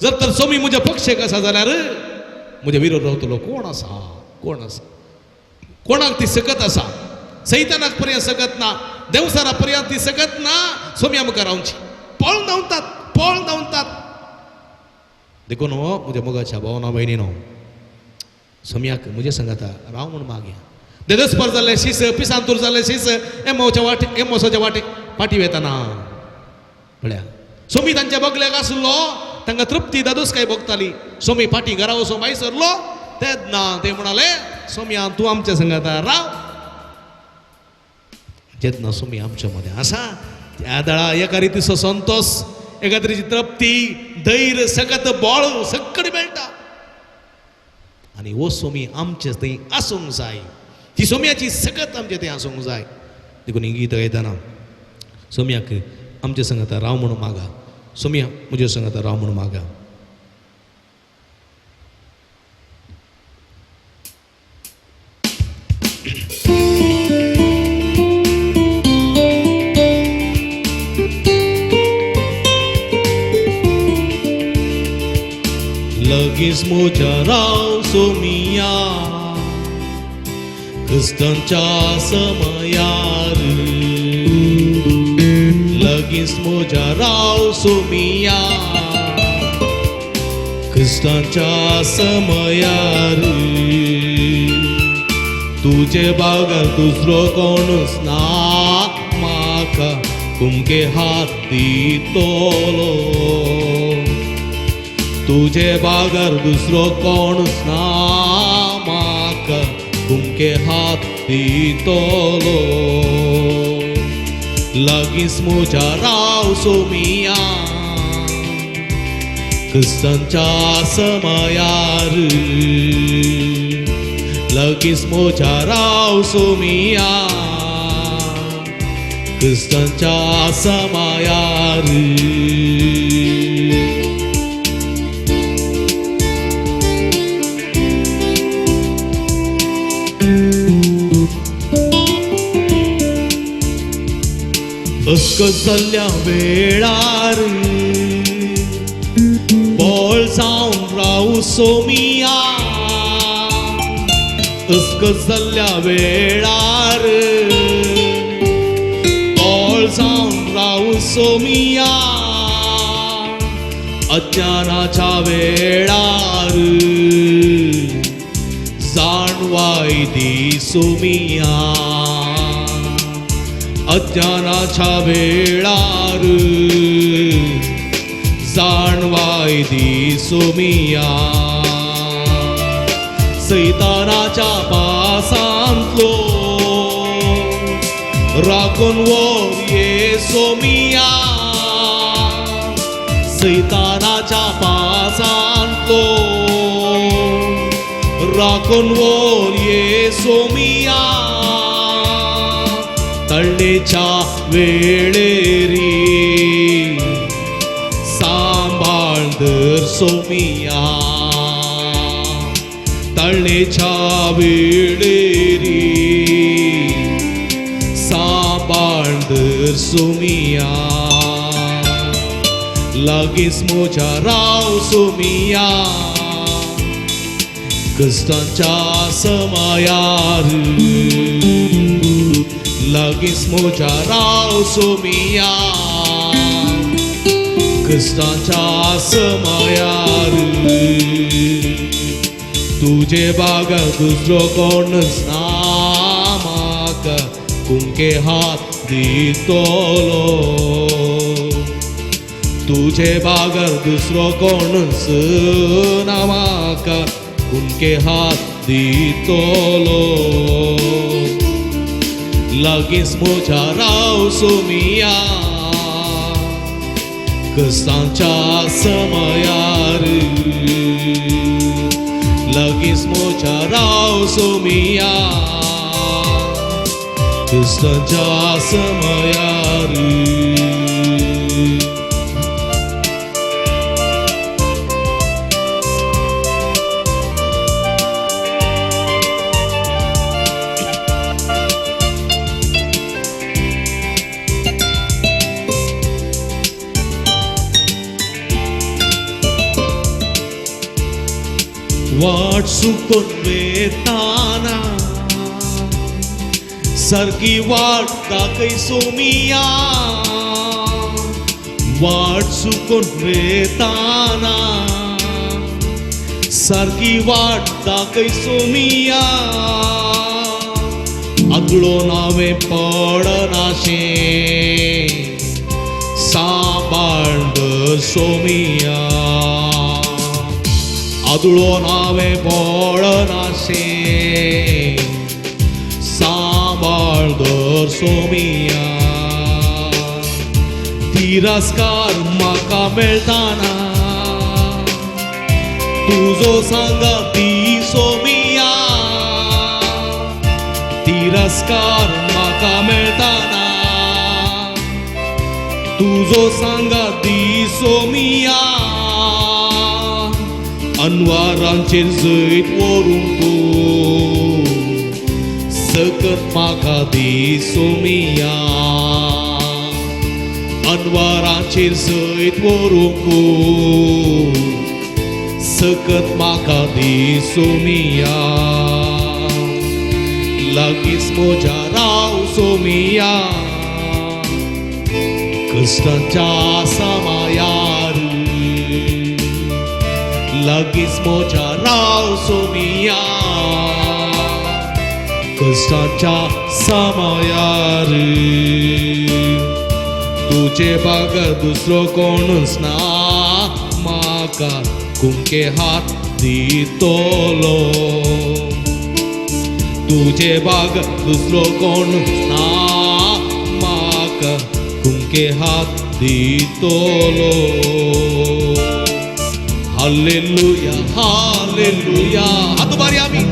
जर तर सोमी म्हज्या पक्षेक आसा जाल्यार म्हज्या विरोध रावतलो कोण आसा? कोण आसा? कोणाक ती सकत आसा? सैतानाक पर्यंत सकत ना, देवसारा पर्यंत ती सकत ना. सोमया मुखार रावची पळून धांवतात, पळून धांवतात. देखून हो म्हज्या मोगाच्या भावना भयणीनो, सोमयाक म्हज्या सांगाता राव म्हूण मागया. देदस्पर जाल्ले शीस, पिसांतूर जाल्ले शीस, एमोच्या वाटे, एमोसाच्या वाटे फाटी वेताना पळया सोमी तांच्या बगल्याक आसलो, तांकां तृप्ती दादोसकाय भोगताली. सोमी फाटी घरा वचून भायर सरलो तेन्ना ते म्हणाले, सोमया तूं आमच्या सांगाता राव. जेन्ना सोमी आमच्या मदें आसा त्या दळा एका रितीचो संतोश, एका तरेची तृप्ती, धैर्य, सकत बळ सगळें मेळटा. आनी हो सोमी आमचे थंय आसूंक जाय, ती सोम्याची सकत आमचे थंय आसूंक जाय. देखून ही गीत गायतना सोम्याक आमच्या सांगाता राव म्हणून मागा. सोम्या म्हज्या सांगाता राव म्हणून मागा. लगीच म्हज्या राव सोमिया क्रिस्तांच्या समयार, लगीच म्हज्या राव सोमिया क्रिस्तांच्या समयार. तुजे बागर दुसरो कोणूच ना म्हाका कुमके हात दितलो, तुजे बागर दुसरो कोणूच ना म्हाका कुमके हात दितलो. लागींच म्हज्या राव सोमिया क्रिस्तांच्या समयार, लगीच म्हज्या राव सोमिया क्रिस्तांच्या समयार. अस्कत जाल्ल्या वेळार बळ जावन राव सोमिया, अस्कत जाल्ल्या वेळार बळ जावन राव सोमिया, अज्ञानाच्या वेळार जाणवाय दी सोमिया, अज्ञानाच्या वेळार जाणवाय दी सोमिया. सैतानाच्या पासांतलो राखून व्हर ये सोमिया, सैतानाच्या पासांतलो राखून व्हर ये सोमिया. तळ्ळेच्या वेळेरी सांबाळ धर सोमिया, तळ्ळेच्या वेळेरी सांबाळ धर सोमिया. लागींच म्हज्या राव सोमिया क्रिस्तांच्या समयार, लागींच म्हज्या राव सोमिया क्रिस्तांच्या समयार. तुजे बागर दुसरो कोणूच ना म्हाका कुमके हात दितलो, तुजे बागर दुसरो कोणूच ना म्हाका कुमके हात दितलो. लागींच म्हज्या राव सोमिया क्रिस्तांच्या समयार, लागींच म्हज्या राव सोमिया क्रिस्तांच्या समयार. वाट चुकोन वेताना सारकी वाट दाखय सोमिया वाट चुकोन वेताना सारकी वाट दाखय सोमिया आदळो नावें पडनाशें सांबाळ धर सोमिया आदळो नावें पडनाशें सांबाळ धर सोमिया तिरस्कार म्हाका मेळटाना तुजो सांगाती सोमिया तिरस्कार म्हाका मेळटाना तुजो सांगाती सोमिया अनवारांचेर जैत व्हरूंक तूं सकत म्हाका दी सोमिया अनवारांचेर जैत व्हरूंक सकत म्हाका दी सोमिया लागींच म्हज्या राव सोमिया कश्टांच्या समायार लागींच म्हज्या राव सोमिया कश्टांच्या समायार तुजे बगर दुसरो कोणूच ना म्हाका कुमके हात दितलो तुजे बगर दुसरो कोणूच ना म्हाका कुमके हात दितलो. Hallelujah hallelujah. हात उबारी आमी.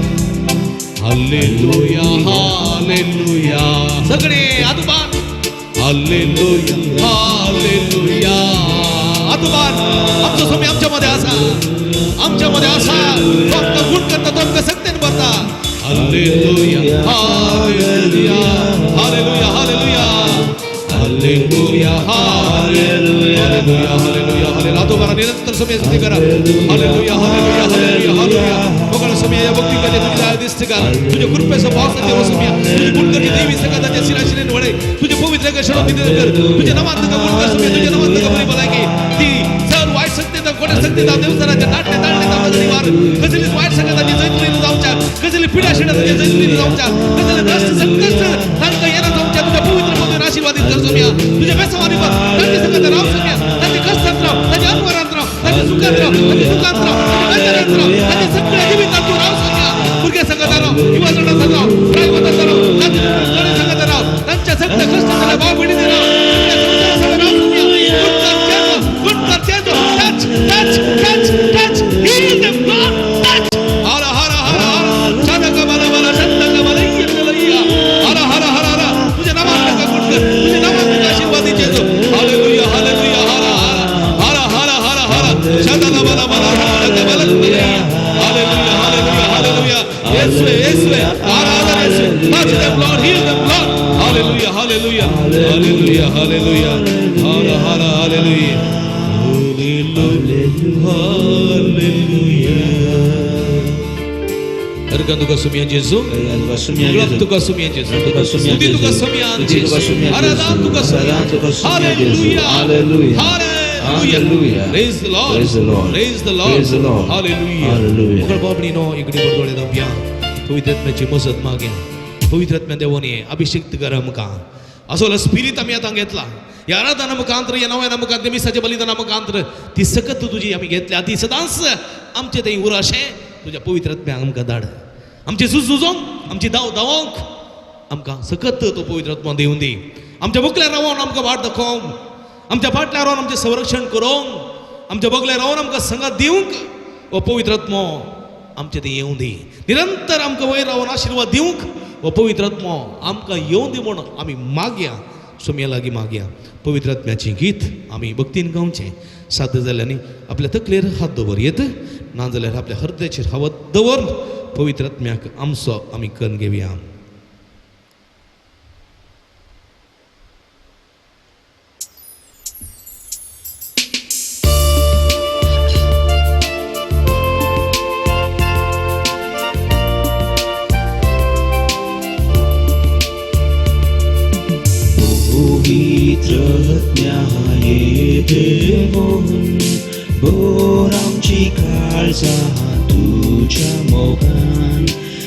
Hallelujah hallelujah. सगळे हात उबार. Hallelujah hallelujah. हात उबार. आमचो स्वामी आमच्या मध्ये आसा, आमच्या मध्ये आसा. तो आमकां गुण करता, तो आमकां सक्तेन भरता. Hallelujah hallelujah hallelujah hallelujah hallelujah hallelujah hallelujah hallelujah. हात उबारा. निरंतर स्वामी स्तुती करा. Hallelujah hallelujah hallelujah hallelujah. मोगाळ स्वामी, या भक्ती कडे तुझी दया दिसते का? तुझ्या कृपेचा पावस देव स्वामी, तुझी गुणकरची देवी सगळ्या शिराशिरेन वळे तुझे पवित्र शरण कर. तुझ्या नावात नका गुण कर स्वामी, तुझ्या नावात नका बरी भलायकी ती जर वाईट शक्ती कोणत्या शक्ती देवसराच्या नाट्य ताळणे निवार कसलीच वाईट शक्यताची जैतुनी जावच्या, कसली पिढ्या शिण्याची जैतुनी जावच्या, कसले दष्ट संकष्ट तांकां येना जावच्या. तुझ्या पवित्र मधून आशीर्वादित कर स्वामी. तुझ्या बेसवानी तांचे संगत राव स्वामी, तांचे कष्टात राव, तांचे अनवरात राव, तांचे सुखात राव, तांचे दुःखात राव, तांचे बेजारात राव, तांचे सगळ्या जिवितात तू राव स्वामी. भुरग्या संगत राव, युवा जणां संगत राव, प्रायवतां राव, तांचे जोडी संगत राव, तांच्या सगळ्या कष्टात भाव भयणींनी राव, सगळ्या संवसारा संगत राव स्वामी. गुड कर change, touch touch touch touch, heal them Lord, touch. हर हर हर हर चनक बल बल चंदक बल यल्लैया. हर हर हर हर तुझ्या नावात नका गुण कर, तुझ्या नावात नका आशीर्वाद चेंज. Hallelujah hallelujah. हर हर हर हर हर हर चंदन बल बल चंदक बल. Hallelujah hallelujah hallelujah. येसुवे येसुवे आराधना येसुवे. Touch them Lord, heal them Lord. Hallelujah hallelujah hallelujah hallelujah. Har Har hallelujah hallelujah. अर्घ तुका सुमिया जेजू, गुलाब तुका सुमिया जेजू, स्तुती तुका सुमिया जेजू, आराधना तुका सुमिया. Hallelujah hallelujah. Praise the Lord. Praise the Lord. Praise the Lord. Praise the Lord. Hallelujah. Hallelujah. मुखार बाबणीनो इकडे बरदोळे दावया. पवित्र आत्म्याची मजत माग्या. पवित्र आत्म्या देवाने अभिषेक्त करा आमकां. असो स्पिरीत आमी आतां घेतला ह्या आराधना मुखांतर, ह्या नव्या मुखांतर, मिसाच्या बलिदाना मुखांतर ती सकत तुजी आमी घेतल्या. ती सदांच आमचे थंय उर अशें तुज्या पवित्र आत्म्या आमकां धाड. आमचे झूज झुजोंक, आमची धांव धांवोंक आमकां सकत तो पवित्र आत्मा दिवन दी. आमच्या मुखल्यार रावोन आमकां वाट दाखोवंक, आमच्या फाटल्यार रावन आमचें संरक्षण करूंक, आमच्या बगल्यार रावन आमकां संगात दिवंक हो पवित्र आत्मो आमचे थंय येवं दी. निरंतर आमकां वयर रावन आशिर्वाद दिवंक हो पवित्र आत्मो आमकां येवं दी म्हूण आमी मागया, सोमया लागीं मागया. पवित्र आत्म्याचें गीत आमी भक्तीन गावचें. साध्य जाल्यार आपल्या तकलेर हात दवर येत, नाजाल्यार आपल्या हृदयाचेर हात दवर. पवित्र आत्म्याक आमचो आमी करून घेवया. काळजां तुज्या मोगान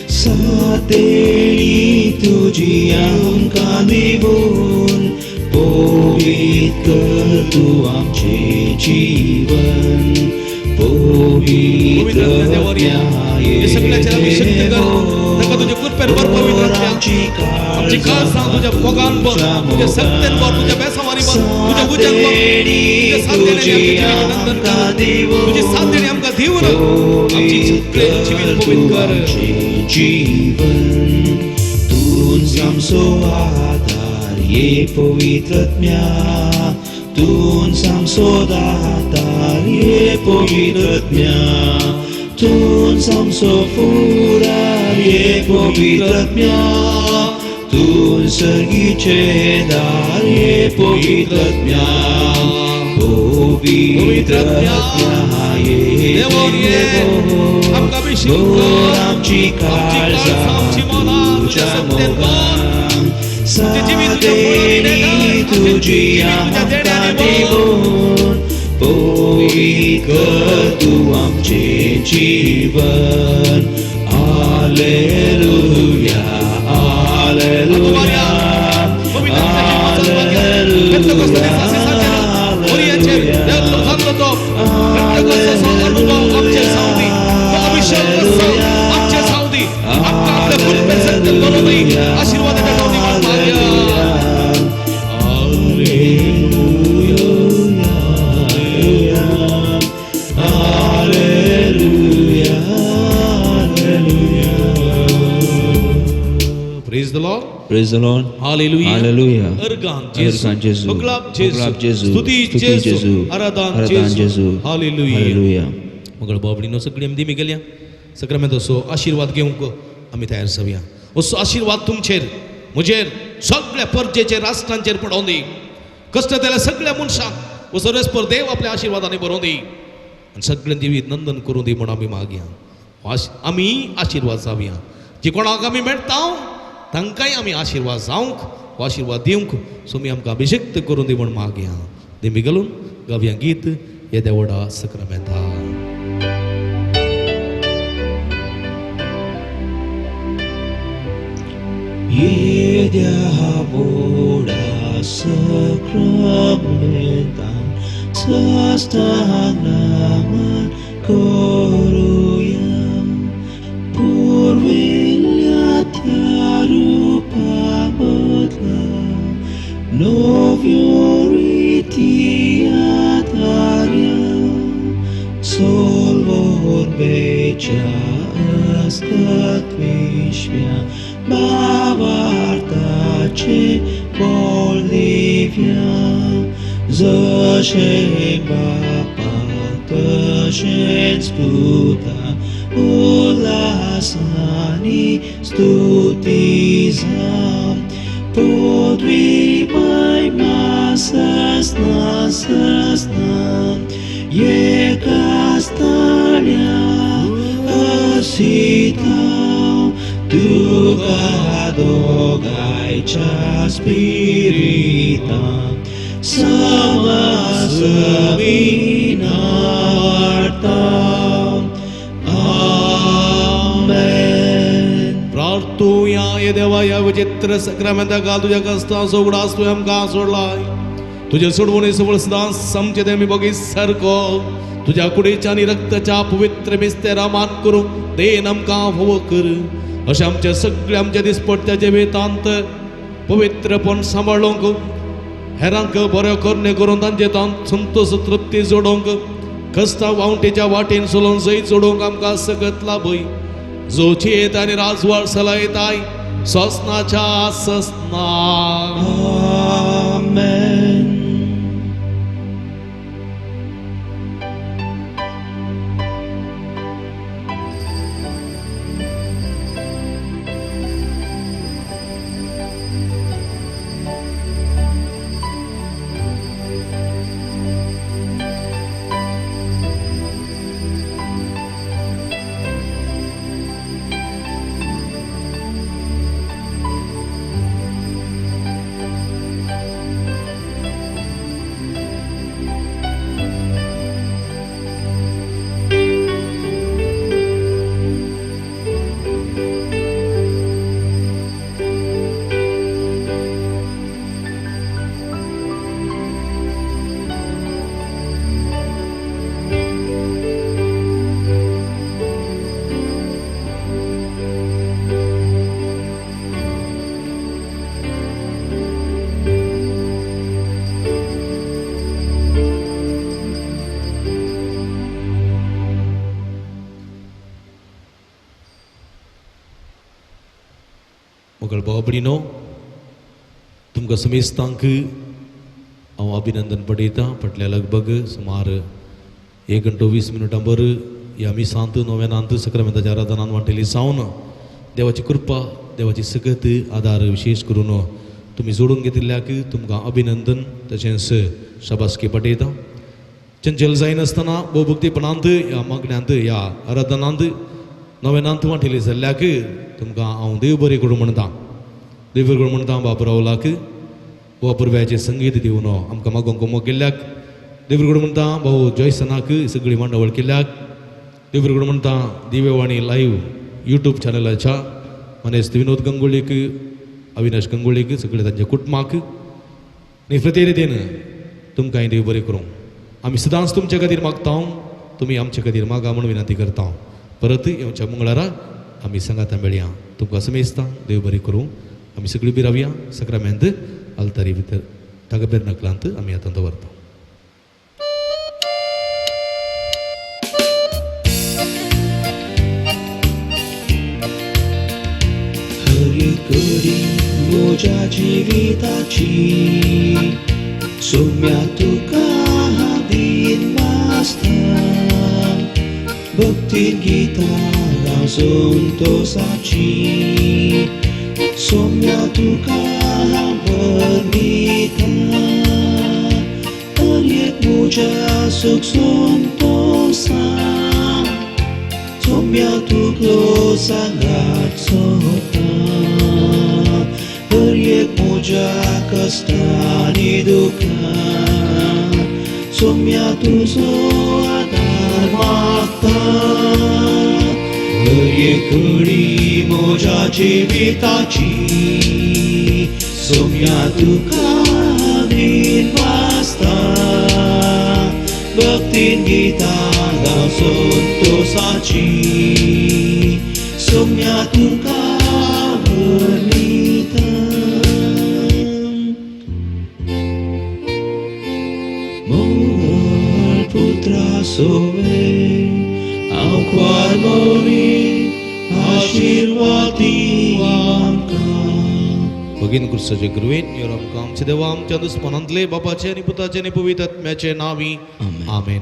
सातेणी तुजी आमकां दिवन पवित्र तूं आमचें जीवन पवित्र सगळ्याचेर अभिषेक कर ताका तुजे कृपेन भर पवित्र आत्म्या. आमची काळजां तुज्या मोगान भर, तुज्या शक्तेन भर, तुज्या बेसावानी भर, तुज्या उज्यान भर, तुज्या साथ देण्यान आमचें जिवीत नंदन कर. तुजी साथ देणी आमकां दिवन आमची सगळें जिवीत पवित्र कर. जीवन तूंच आमचो आदार ये पवित्र आत्म्या तूंच आमचो दातार ये पवित्र आत्म्या तूंच आमचो फुडार ये पवित्र आत्म्या तूं सर्गीचे दार ये पवित्र आत्म्या पवित्र आत्म्या ये देवोन ये आमकां अभिषेक कर. आमची आमची काळजां, आमची मनां तुज्या तुज्या सत्तेन भर. मोगान तुजें जिवीत तुज्या फळांनी सातेणी देणार. तुजी आमचें जिवीत तुज्या आमकां देण्यानी भर. दिवन पवित्र तूं आमचें जीवन आलेलुया आलेलुया पवित्र आत्म्याची वाचन मागया. पेंतेकोस्ता दिसा सिसाचेर, मोरयाचेर, देव जाल्लो तो पेंतेकोस्ताचो अनुभव आमचेर जावं दी. तो अभिषेक उत्सव आमचेर जावं दी. आमकां आपल्या कृपेन सत्य करूं दी. आशीर्वादाच्या जावं दी म्हूण मागया. Praise the Lord. Praise the Lord. Hallelujah. Hallelujah. Organ Jesu. Organ Jesu. होगलाप Jesu. होगलाप Jesu. स्तुती स्तुती Jesu. Jesu. आराधन आराधन Jesu. Jesu. Hallelujah. Hallelujah. मगळ बाबडीनो सगळी आमी दिमी गेल्या सक्रामेंताचो आशिर्वाद घेवंक आमी तयार जावया. असो आशिर्वाद तुमचेर म्हजेर सगळ्या परजेचेर राष्ट्रांचेर पडोवन दी. कश्ट जाल्यार सगळ्या मनशांक हो सर्वेस्पर देव आपल्या आशिर्वादांनी बरोवन दी आनी सगळ्यां जिवीत नंदन करूं दी म्हूण आमी मागया. आमी आशिर्वाद जावया. जे कोणाक आमी मेळटा तांकांय आमी आशिर्वाद जावंक हो आशिर्वाद दिवंक स्वामी आमकां अभिषेक्त करूं दी म्हूण मागया. दिमी घालून गावया गीत येद्या व्हडा सक्रामेंता. येद्या व्हडा सक्रामेंतान साष्टांग नमन करुया. पुर्विल्ल्या त्या रुपा बदला नव्यो रिती आदार्या. सोलवून बेच्या असतात विश्व्या भावार्थाचे बळ दिव्या. जशें बापा तशेंच पुता उल्हासानी स्तुती जावं. पदवी महिमा सस्ना सस्ना एकाच ताळ्या असिता. तुका दोगांयच्या स्पिरितान समसमीन वाडता. आमेन. प्रार्थुया ये देवा ह्या विचित्र सक्रामेंता घाल तुज्या कश्टांचो उगडास तुवें आमकां सोडलाय. तुजे सोडवणे सवळ सदांच आमचे ते आमी बगीत सारको तुज्या कुडीच्या आनी रक्ताच्या पवित्र मिस्तेरा मान करूंक देन आमकां फावो कर. अशें आमच्या सगळ्या आमच्या दिसपट्ट्या जिवितांत पवित्रपण सांबाळूंक हेरांक बऱ्यो करण्यो करून तांचे तांत संतोश तृप्ती जोडोवंक कश्टा वावटेच्या वाटेन चलोवन जैत जोडोवंक आमकां सकत लाभय. जो चेत आनी राजवाड सलायताय ससनाच्या ससना. आमेन. मोगळ भाव भयणीनो, तुमकां समेस्तांक हांव अभिनंदन पडयतां. फाटल्या लगभग सुमार 1 घंटो 20 मिनटां बर ह्या मिसांत नोवेनांत सक्रामेंताच्या आराधनान वांटेली सावन देवाची कृपा, देवाची सकत आदार विशेष करून तुमी जोडून घेतिल्ल्याक तुमकां अभिनंदन तशेंच शाबासकी पटयता. चंचल जायनासतना भोवभक्तीपणांत ह्या मागण्यांत ह्या आराधनांत नोवेनांत वांटेली जाल्ल्याक तुमकां हांव देव बरें करूं म्हणटा. देव बरें करूं म्हणटा बाब रावलाक वा पुर्व्याचें संगीत दिवन आमकां मागोवंक मोग केल्ल्याक. देव बरें करूं म्हणटा भाऊ जॉयसनाक सगळी मांडावळ केल्ल्याक. देव बरें करूं म्हणटा दिव्यवाणी लायव्ह यूट्यूब चॅनलाच्या मनेस्त विनोद गंगोळीक, अविनाश गंगोळीक, सगळे तांच्या कुटुंबाक आनी प्रत्येक रितीन तुमकांय देव बरें करूं. आमी सदांच तुमच्या खातीर मागता, तुमी आमच्या खातीर मागा म्हूण विनंती करता. परत येवच्या मंगळारा आमी सांगाता मेळया. तुमकां समेस्ता देव बरें करूं. आमी सगळीं बी रावया सक्रामेंत आल्तारी भितर तागबेर नकलांत आमी आतां दवरता. हर एक घडी म्हज्या जिविताची सोम्या तुका दीन वाचता, भक्तीन गितां गांव संतोसाची, सोम्या तुका बरयता. हर एक म्हज्या सुख संतोसा, सोम्या तुगलो सांगात सोता. हर एक म्हज्या कश्टांनी दुखान, सोम्या तुजो आदार मागता. हर एक घडी म्हज्या जिविताची, सोम्या तुका दीन वाचता, भक्तीन गितां गांव संतोसाची, सोम्या तुका वरयता. मोगळ पुत्रा सोवे हांव क्वार मोरी आशिर्वादी आमकां. भगीन क्रिस्ताचे कृपेन यो आमकां आमच्या देवा आमच्या दुस्मनांतले बापाचे आनी पुताचे आनी पवित्र आत्म्याचे नांवी आमेन. आमेन.